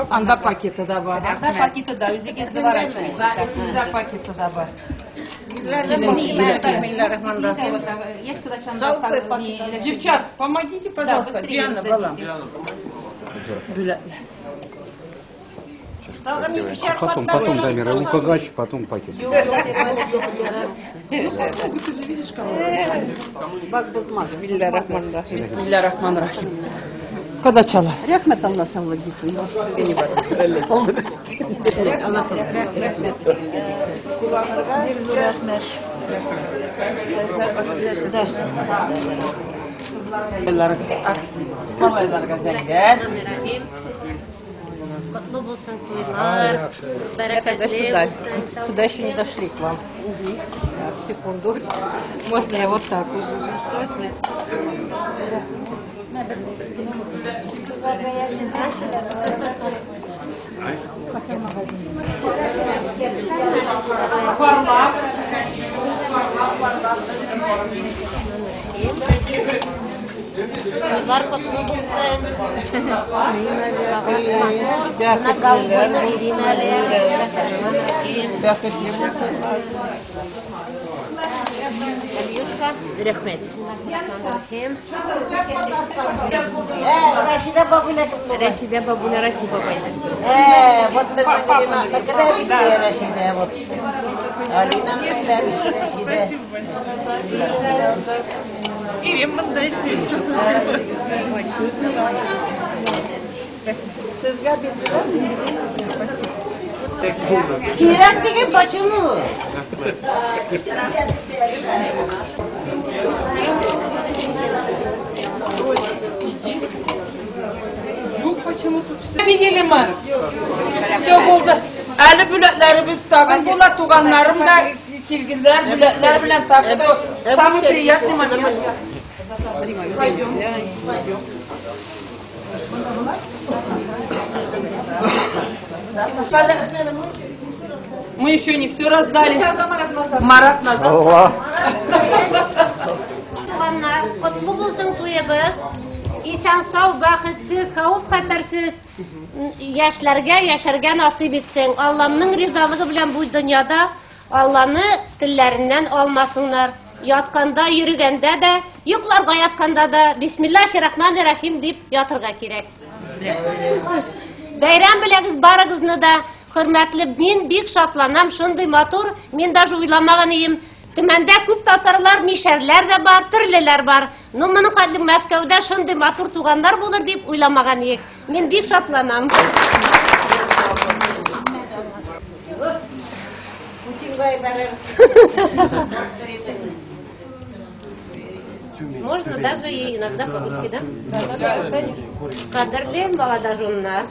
Анда пакеты да бар. Анда пакеты да, үзегез заворачивайте. Да, да, пакеты да бар. Бисмиллахир-рахманир-рахим. Есть куда Девчат, помогите, пожалуйста. быстрее Диана, сдадите. балам. Бүләкләр. Тагын икешәр Потом, катлар потом, белән Дамира, укыгач, потом пакет. Ну, ты же видишь, кому. Бисмилләһир-рахманир-рахим. Бисмилләһир-рахманир-рахим. Кодачалар. Рәхмәт Алла саулык бирсен. Алла саулык. Рәхмәт. Рәхмәт. Малайларга зәңгәр. Котлы булсын туйлар, Тогда бәрәкәтле сюда. булсын. Сюда еще не дошли к вам. Так, секунду. Можно я вот так вот буду? Туйлар котлы булсын. Менә голубойны бирим әле. Бәхетле булсын. Ильюшка. Рәхмәт. Рахим. Рәшидә бабуля кем? Рәшидә бабуля Расим бабайны. Вот безнең Алина Рәшидә, вот. Алинаның әбисе Рәшидә. Ирем монда эшли. Сезгә бирделәр. Кирәк дигән почему? Юк, почему тут все? Видели мы? Все булды. Әле бүләкләребез тагын була, туганнарым да килгәннәр, бүләкләр белән, так что самый приятный момент. Пойдем. Пойдем. Мы еще не все раздали. Марат назад. Алла. Туганнар, котлы булсын туебыз. Исән сау, бәхетсез, хәвеф-хәтәрсез яшьләргә яшәргә насыйп итсен. Алланың ризалыгы белән бу дөньяда Алланы телләреннән алмасыннар. Ятканда, йөрегәндә дә, йокларга ятканда да Бисмиллахир-рахманир-рахим дип ятырга кирәк. Бәйрәм беләгез барыгызны да, хөрмәтле, мин бик шатланам, шундый матур, мин даже уйламаган идем. Төмәндә күп татарлар, мишәрләр дә бар, төрлеләр бар. Ну, моның хәтле Мәскәүдә шундый матур туганнар булыр дип уйламаган идек. Мин бик шатланам. Путинга ебәрәбез. Можно даже и иногда по-русски, да? Кадерле молодоженнар,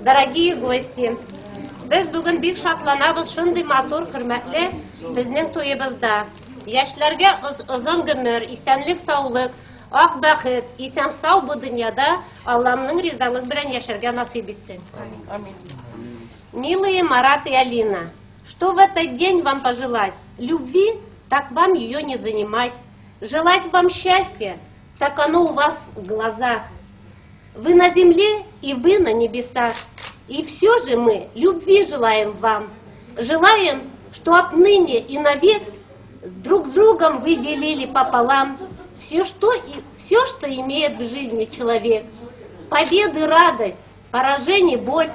дорогие гости, без бүген бик шатланабыз шундый матур, хөрмәтле безнең туебызда. Яшьләргә озын гомер, исәнлек, саулык, ак бәхет, исән сау бу дөньяда Алланың ризалыгы белән яшәргә насыйп итсен. Милые Марат и Алина, что в этот день вам пожелать? Любви, так вам ее не занимать. Желать вам счастья, так оно у вас в глазах. Вы на земле и вы на небесах. И все же мы любви желаем вам. Желаем, что отныне и навек друг с другом вы делили пополам все, что имеет в жизни человек. Победы радость, поражение боль,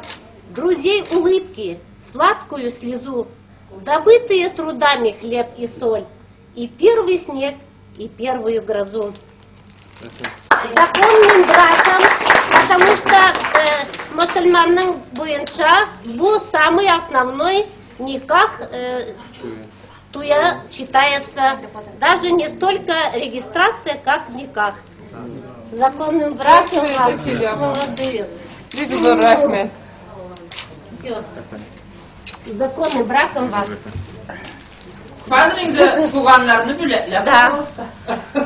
друзей улыбки, сладкую слезу, добытые трудами хлеб и соль, и первый снег, и первую грозу. Законным браком, потому что мусульманның буенча бу самый основной никах туя считается даже не столько регистрация, как никах. Законным браком вас, молодые. Всё. Законным браком вас. Хәзер инде туганнарны бүләкләп, Да. пожалуйста. Ну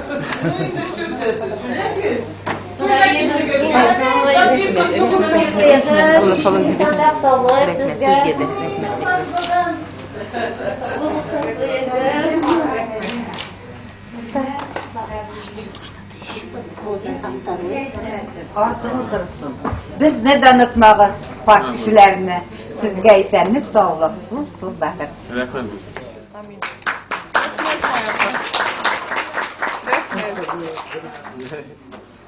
инде чүзәсез, бүләгез. Алла саулык бирсен. Рәхмәт сезгә дә. Рәхмәт. Артык утырсын. Безне дә онытмагыз, пар кешеләрне. Сезгә исәнлек, саулык, зур-зур бәхет. Рәхмәт.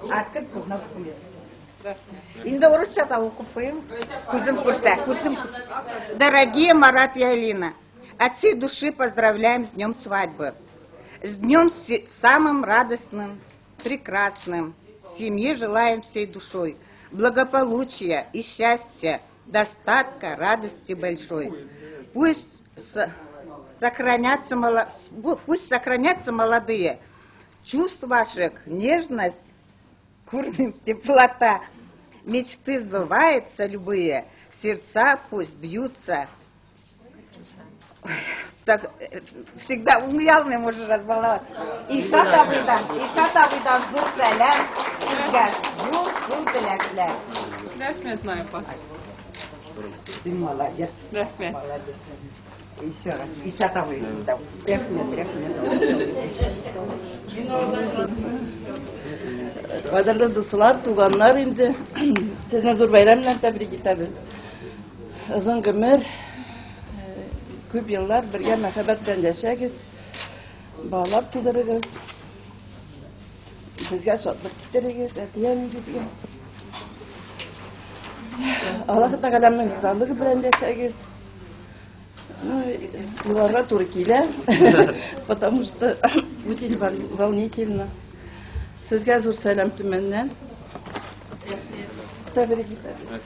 Открыт кухна. Инде урысча да укып куйым. Күзем күрсә, күзем күрсә. Дорогие Марат и Алина, От всей души поздравляем с днем свадьбы. С днем самым радостным, прекрасным. Семье желаем всей душой благополучия и счастья, достатка, радости большой. Пусть сохранятся молодые. Чувств ваших нежность, курмим теплота. Мечты сбываются любые, сердца пусть бьются. Так, всегда умолял меня уже разволноваться. Илшат абыйдан зур сәлам, сезгә зур зур теләкләр. Рәхмәт, Майя апа. Син молодец. Рәхмәт. Молодец. Еще раз. Илшат абый сюда. Рәхмәт, рәхмәт. Кадерле дуслар, туганнар инде. Сезне зур бәйрәм белән тәбрик итәбез. Озын гомер, күп еллар бергә мәхәббәт белән яшәгез. Балалар тудырыгыз. Безгә шатлык китерегез, әти-әниегезгә. Аллаһ Тәгаләнең ризалыгы белән яшәгез. Ну, еларга туры килә, потому что очень волнительно. Сезгә зур сәлам Төмәннән. Тәбрик итәбез.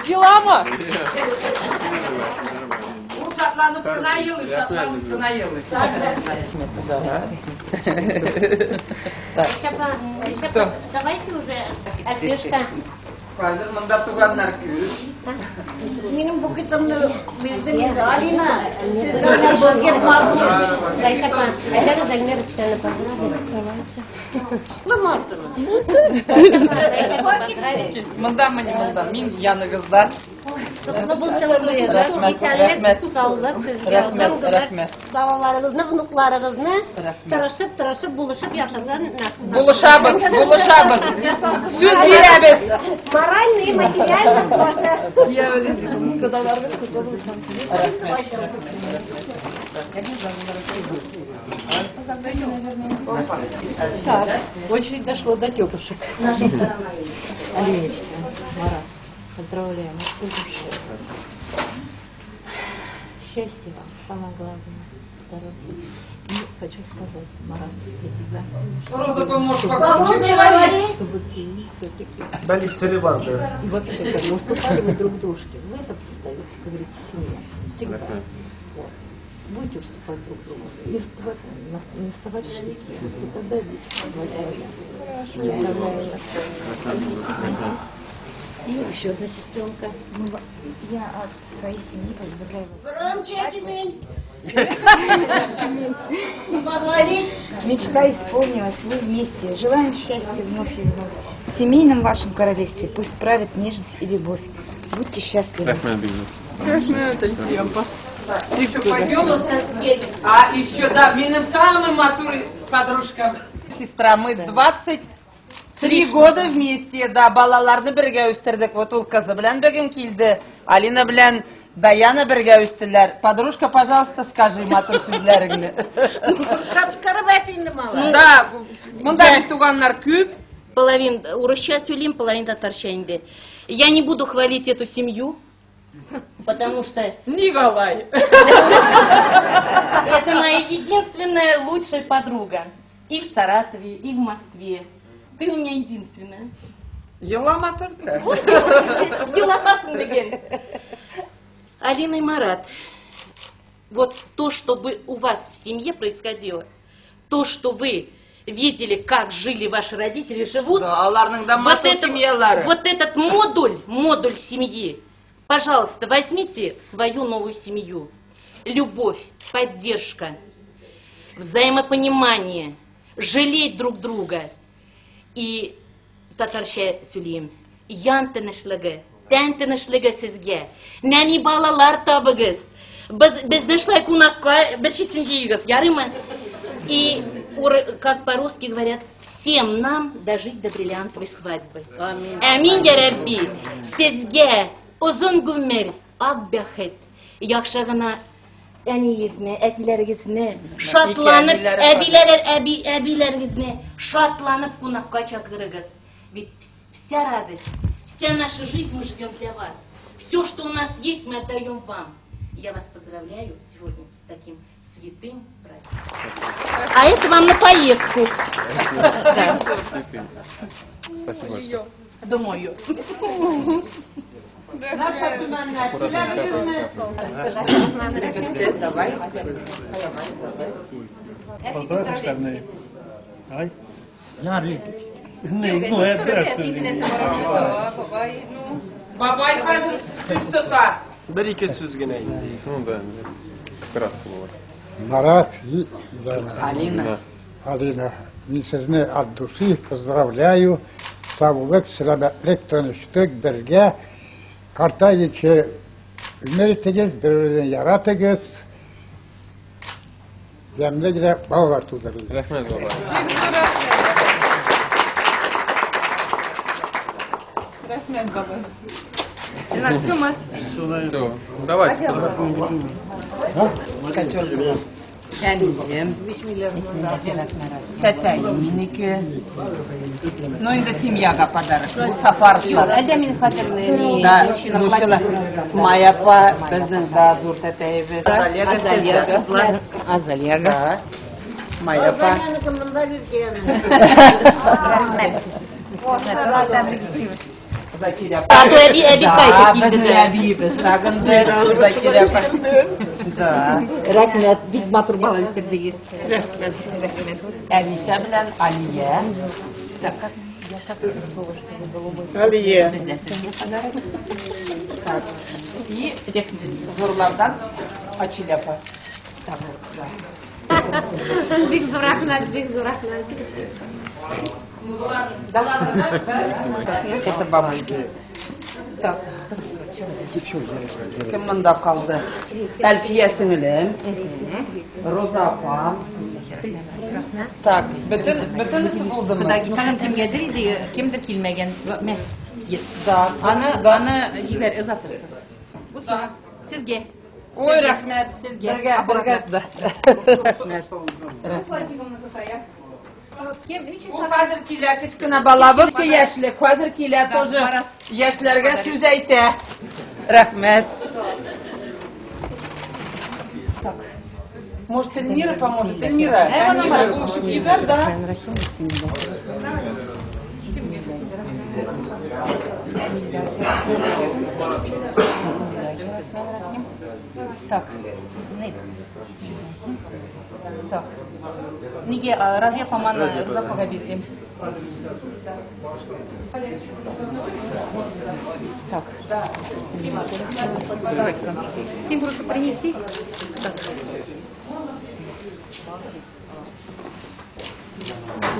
Елама! Ул шатланып кына елый, шатланып кына елый. Кто? Давайте уже, Альбешка. Хәзер монда туганнар күп. Минем букетымны бирдем инде, Алина. Сезгә букет матур. Гайшә апа, әйдәгез Альмирочканы поздравим. Гайшә апа, поздравим. Монда мин монда, мин яныгызда. Котлы булсын туегыз. Рәхмәт, Исәнлек, рәхмәт. саулык сезгә. Рәхмәт, Озын гомер. рәхмәт. Балаларыгызны, внукларыгызны Рәхмәт. тырышып, тырышып, булышып яшәргә насыйп. Булышабыз, булышабыз. Сүз бирәбез. Морально и материально тоже. Кодаларыбыз котлы булсын. Рәхмәт, рәхмәт. Так, очередь дошла до тетушек. Наша сторона. Алиночка, Марат, поздравляем от всей души. Счастья вам, самое главное, здоровья. И хочу сказать, Марат, для тебя, Роза, поможешь погромче говорить. чтобы ты все-таки Бәли сере барды. и вообще как бы уступали вы друг дружке. В этом состоит, как говорится, семья. Всегда. Вот. Будете уступать друг другу. Не вставать, не вставать в штыки. И тогда вечно Поздравляю вас. И еще одна сестренка. Я от своей семьи поздравляю вас. Громче, Тюмень. Поговорить. Мечта исполнилась, вы вместе. Желаем счастья вновь и вновь. В семейном вашем королевстве пусть правит нежность и любовь. Будьте счастливы. Рәхмәт бик зур. Рәхмәт, Әлфия апа. Еще пойдем? А еще, да, минем самый матур подружка, сестра, мы 23 года вместе, да, балаларны бергә үстердек. Вот ул кызы белән бүген килде. Алина белән Даяна бергә үстеләр. Подружка, пожалуйста, скажи матур сүзләреңне. Кычкырып әйт инде, малай. Да, монда бит туганнар күп. Половин урысча сөйлим, половин татарча инде. Я не буду хвалить эту семью, потому что Ник алай. это моя единственная лучшая подруга. И в Саратове, и в Москве. Ты у меня единственная. Елама только. Елатасың дигән. Алина и Марат, вот то, чтобы у вас в семье происходило, то, что вы видели, как жили ваши родители, живут, Да, аларның да вот, матур этот, семьялары. вот этот модуль, модуль семьи, пожалуйста, возьмите в свою новую семью. Любовь, поддержка, взаимопонимание, жалеть друг друга. И татарча сөйлим. Ян тынычлыгы, тән тынычлыгы сезгә. Нәни балалар табыгыз. Без безне шулай кунакка бер числен җыегыз, ярыймы? И как по-русски говорят, всем нам дожить до бриллиантовой свадьбы. Амин. Амин, я Рабби. Сезгә озын гомер, ак бәхет, яхшы гына әниегезне, әтиләрегезне, шатланып, әбиләре әбиләр, әби, әбиләрегезне шатланып кунакка чакырыгыз. Ведь вся радость, вся наша жизнь мы живем для вас. Все, что у нас есть, мы отдаем вам. Я вас поздравляю сегодня с таким святым праздником. А это вам на поездку. Спасибо большое. Думаю. Давай. Поздравляю. Ай. Бабай хәзер сүз тота. Бер-ике сүз генә инде. Ну да, кратко было. Марат и Алина. Алина, мин сезне от души поздравляю. Саулык, сәламәтлек, тынычлык, бергә. Картайгынчы өмер итегез, бер-берегезне яратыгыз. Ямьле генә балалар тудырыгыз. Рәхмәт, бабай. Рәхмәт, бабай. Все, давайте. Әнием. Тәтәем минеке. Ну, инде семьяга подарок. Бу Сафаровлар. Әлдә мин хәзер Да, мужчина. Майя апа, безнең да зур тәтәебез. Азалия, кызлар. Азалия. Да. Майя апа. Азалияныкы монда биргән. Рәхмәт. Закирә апа. А то әби Да, кайтып килде безнең дә. әбиебез тагын бер Закирә апа. Да. Рәхмәт, бик матур бала үстердегез. Рәхмәт. Әнисә белән Алия. Алия. Бездән сезгә подарок. Так. И зурлардан Ачил апа. Бик зур рәхмәт, бик зур рәхмәт. Это бабушки. Так. Кем монда калды? Әлфия сеңелем. Роза апам. Так, бөтен бөтенесе булдымы? Тагын кемгәдер иде, кемдер килмәгән. Мә. Да. Аны аны җибәр, озатырсыз. Бу сиңа. Сезгә. Ой, рәхмәт. Сезгә. Бергә, бергә. Рәхмәт. Кем, ничек Ул хәзер килә, кечкенә балабыз яшьлек, хәзер килә тоже яшьләргә сүз әйтә. Рәхмәт. Так. Может, Эльмира поможет? Эльмира, Эльмира, булышып җибәр, да? Так. Так. Нигә Разия апаманы Роза апага бирдем. Так. Син просто принеси. Так.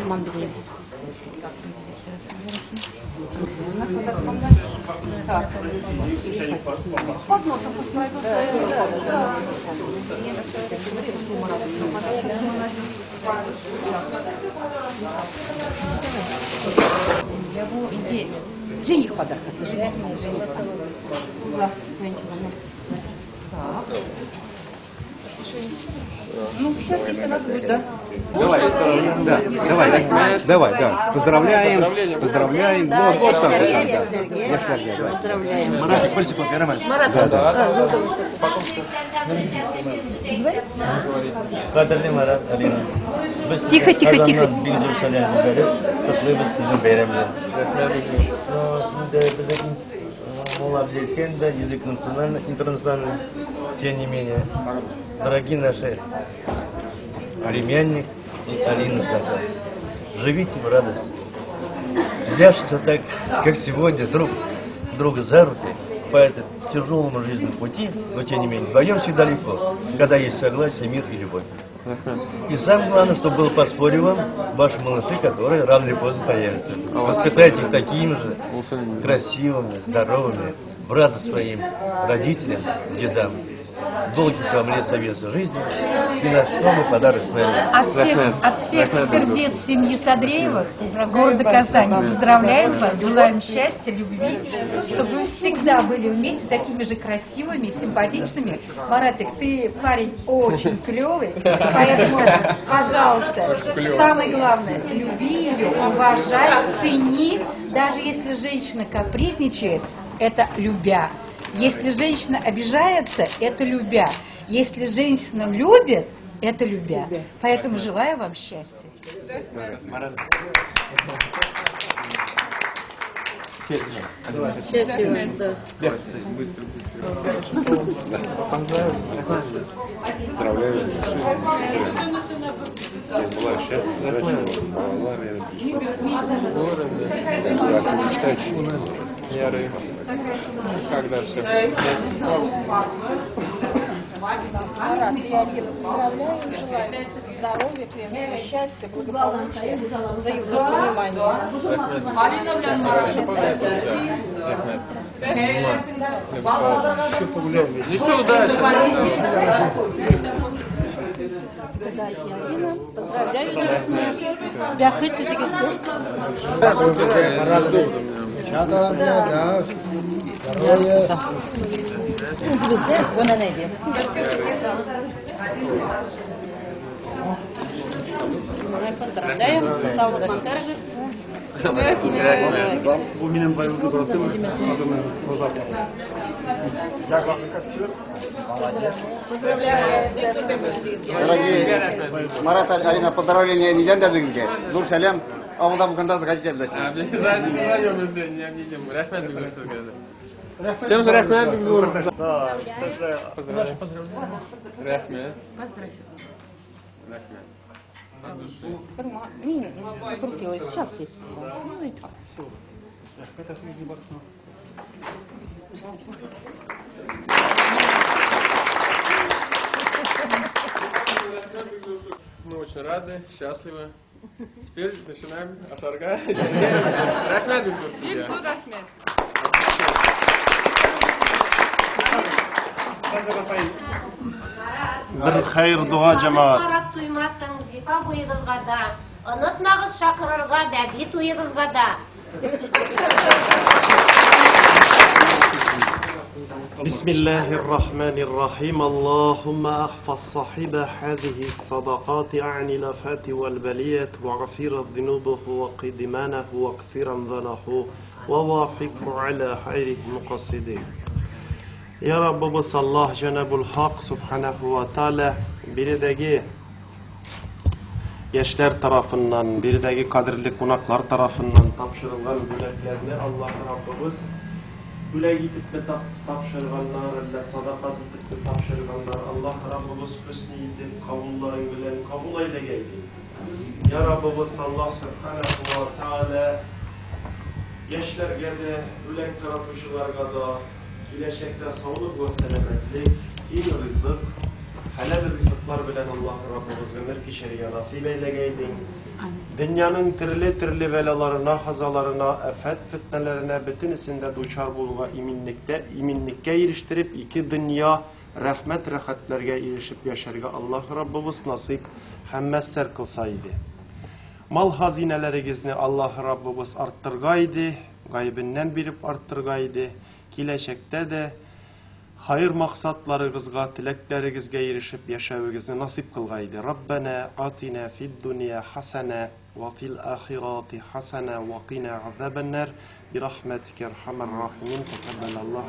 Мам, бери. Так. Под носом пусть пройдут. Иди. Жених подаркасы, жених. Жених. Так. Ну, сейчас, если надо будет, да. Давай, да, давай, давай, да. Поздравляем, поздравляем. Вот, вот там, да. Поздравляем. Маратик, больше кофе, Роман. Марат, Да, Кадерле Марат, Алина. Без Тихо, тихо, тихо. Казаннан бик зур сәлам җибәреп, котлыйбыз сезнең бәйрәм белән. Ну, безнең мулла әйткән дә, язык национальный, интернациональный, тем не менее. Дорогие наши племянник и Алина Сафа, живите в радости. Взявшись так, как сегодня, друг друга за руки по этому тяжелому жизненному пути, но тем не менее, вдвоем всегда легко, когда есть согласие, мир и любовь. И самое главное, чтобы было подспорье вам, ваши малыши, которые рано или поздно появятся. Воспитайте их такими же красивыми, здоровыми, в радость своим родителям, дедам. Долгих вам лет совместной жизни и наш новый подарок с нами. От всех сердец семьи Садреевых, города Казани, поздравляем вас, желаем счастья, любви, чтобы вы всегда были вместе такими же красивыми, симпатичными. Маратик, ты парень очень клевый, поэтому, пожалуйста, самое главное, люби ее, уважай, цени. Даже если женщина капризничает, это любя. Если женщина обижается, это любя. Если женщина любит, это любя. Поэтому желаю вам счастья. Счастья вам, да. Быстро, быстро. Поздравляю. Всем желаю счастья, удачи, Яры. Как дальше? Марат и Алина, поздравляю, желаю здоровья, крепкого счастья, благополучия, взаимного понимания. Еще удачи! Алина, поздравляю вас. Бәхет үзегезгә. Үзебездә бына нәйде. Поздравляем, саулык мантарыгыз. Бу минем двоюродный братым, адымы Роза. Дорогие Марат, Алина, поздравления нидән дә безгә. Зур сәлам. Авылда булганда газета беләсез. Рәхмәт бик сезгә. Всем рәхмәт бик зур. Да, поздравляю. Рәхмәт. Рәхмәт. Мин покрутилась. Сейчас есть. Мы очень рады, счастливы. Теперь начинаем ашарга. Рәхмәт бик зур сезгә. Бик зур рәхмәт. Бер хәер дога, җәмәгать. Карап туймассың, зифа буегызга да, онытмагыз чакырырга бәби туегызга да. بسم الله الرحمن الرحيم. اللهم احفظ صاحب هذه الصدقات عن الآفات والبليات وغفر ذنوبه وقدمانه واكثر ذنه ووافقه على خير مقصده. Ya Rabbimiz Allah Cenab-ı Hak Subhanahu ve Teala biridagi yaşlar tarafından, biridagi kadirli konaklar tarafından tapşırılgan büleklerini Allah Rabbimiz бүләк итеп тапшырганнар, әллә садака итеп тапшырганнар, Аллаһ Раббыбыз хөсни итеп кабулларын белән кабул әйләгәй. Я Раббыбыз Аллаһ Субханаһу ва Тааля яшьләргә дә, бүләк таратучыларга да киләчәктә саулык вә сәламәтлек, киң ризык, хәләл ризыклар белән Аллаһ Раббыбыз гомер кичерергә насыйп әйләгәй. Dünyanın türlü-türlü belalarına, hazalarına, afet fitnelerine, bütünisinde duçar bulga iminlikке eriştirip, iki dünya rahmet rahatlarga erişip yaşarga Allah Rabbimiz nasip hemmesser kılsaydı. Mal hazinelerinizni Allah Rabbimiz arttırgaydı, gaybinden bilip arttırgaydı. Келәчәктә de hayır maksatlarınızga, tileklerinizge erişip yaşavınızı nasip kılgaydı. Rabbena atina fid dunya hasene ve fil ahireti hasene ve qina azabennar. Bi rahmetike erhamer rahimin. Tekabbelallahu.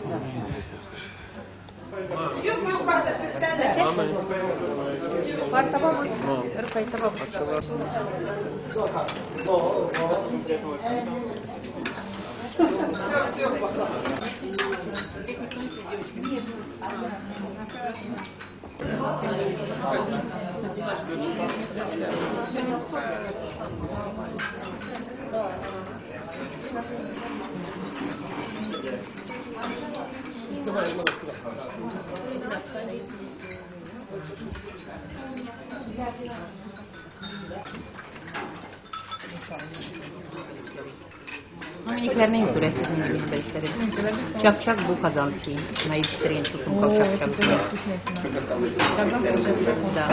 Минекләрнең күрәсез, беләсез. Чак-чак бу казанский. На экстренчу сумка чак-чак. Да.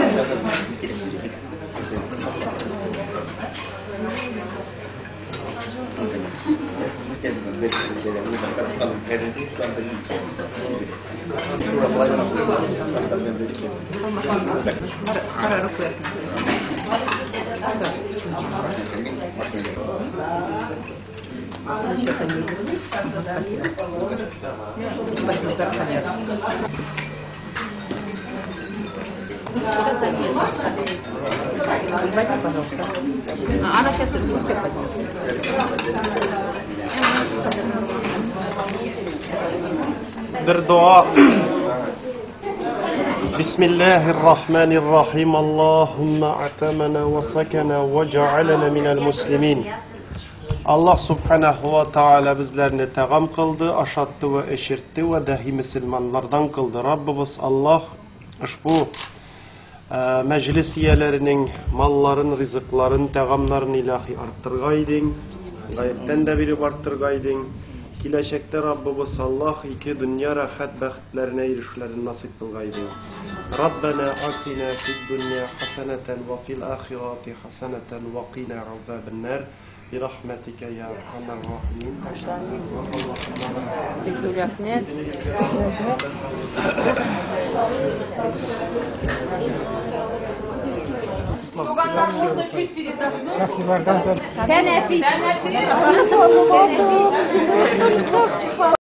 Сейчас они вернутся. Спасибо. Спасибо, Возьми, пожалуйста. Она сейчас у всех возьмет. Бер дога. بسم الله الرحمن الرحيم اللهم اعتمنا وسكنا وجعلنا من المسلمين. Аллаһ Субханаһу ва Тааля безләрне тәгам кылды, ашатты вә эчертте вә дәһи мөселманнардан кылды. Раббыбыз Аллаһ ошбу мәҗлес ияләренең малларын, ризыкларын, тәгамнарын илаһи арттыргайдың, гаептән дә биреп арттыргайдың. Киләчәктә Раббыбыз Аллаһ ике дөнья рәхәт бәхетләренә ирешүләрен насыйп кылгайдың. Раббана атина фид дөнья хасанатан ва фил ахирати хасанатан ва кина азабан-нар. برحمتك يا ارحم الراحمين. Бик зур рәхмәт. Туганнар, можно чуть передохнуть? Тәнәфис. Тәнәфис.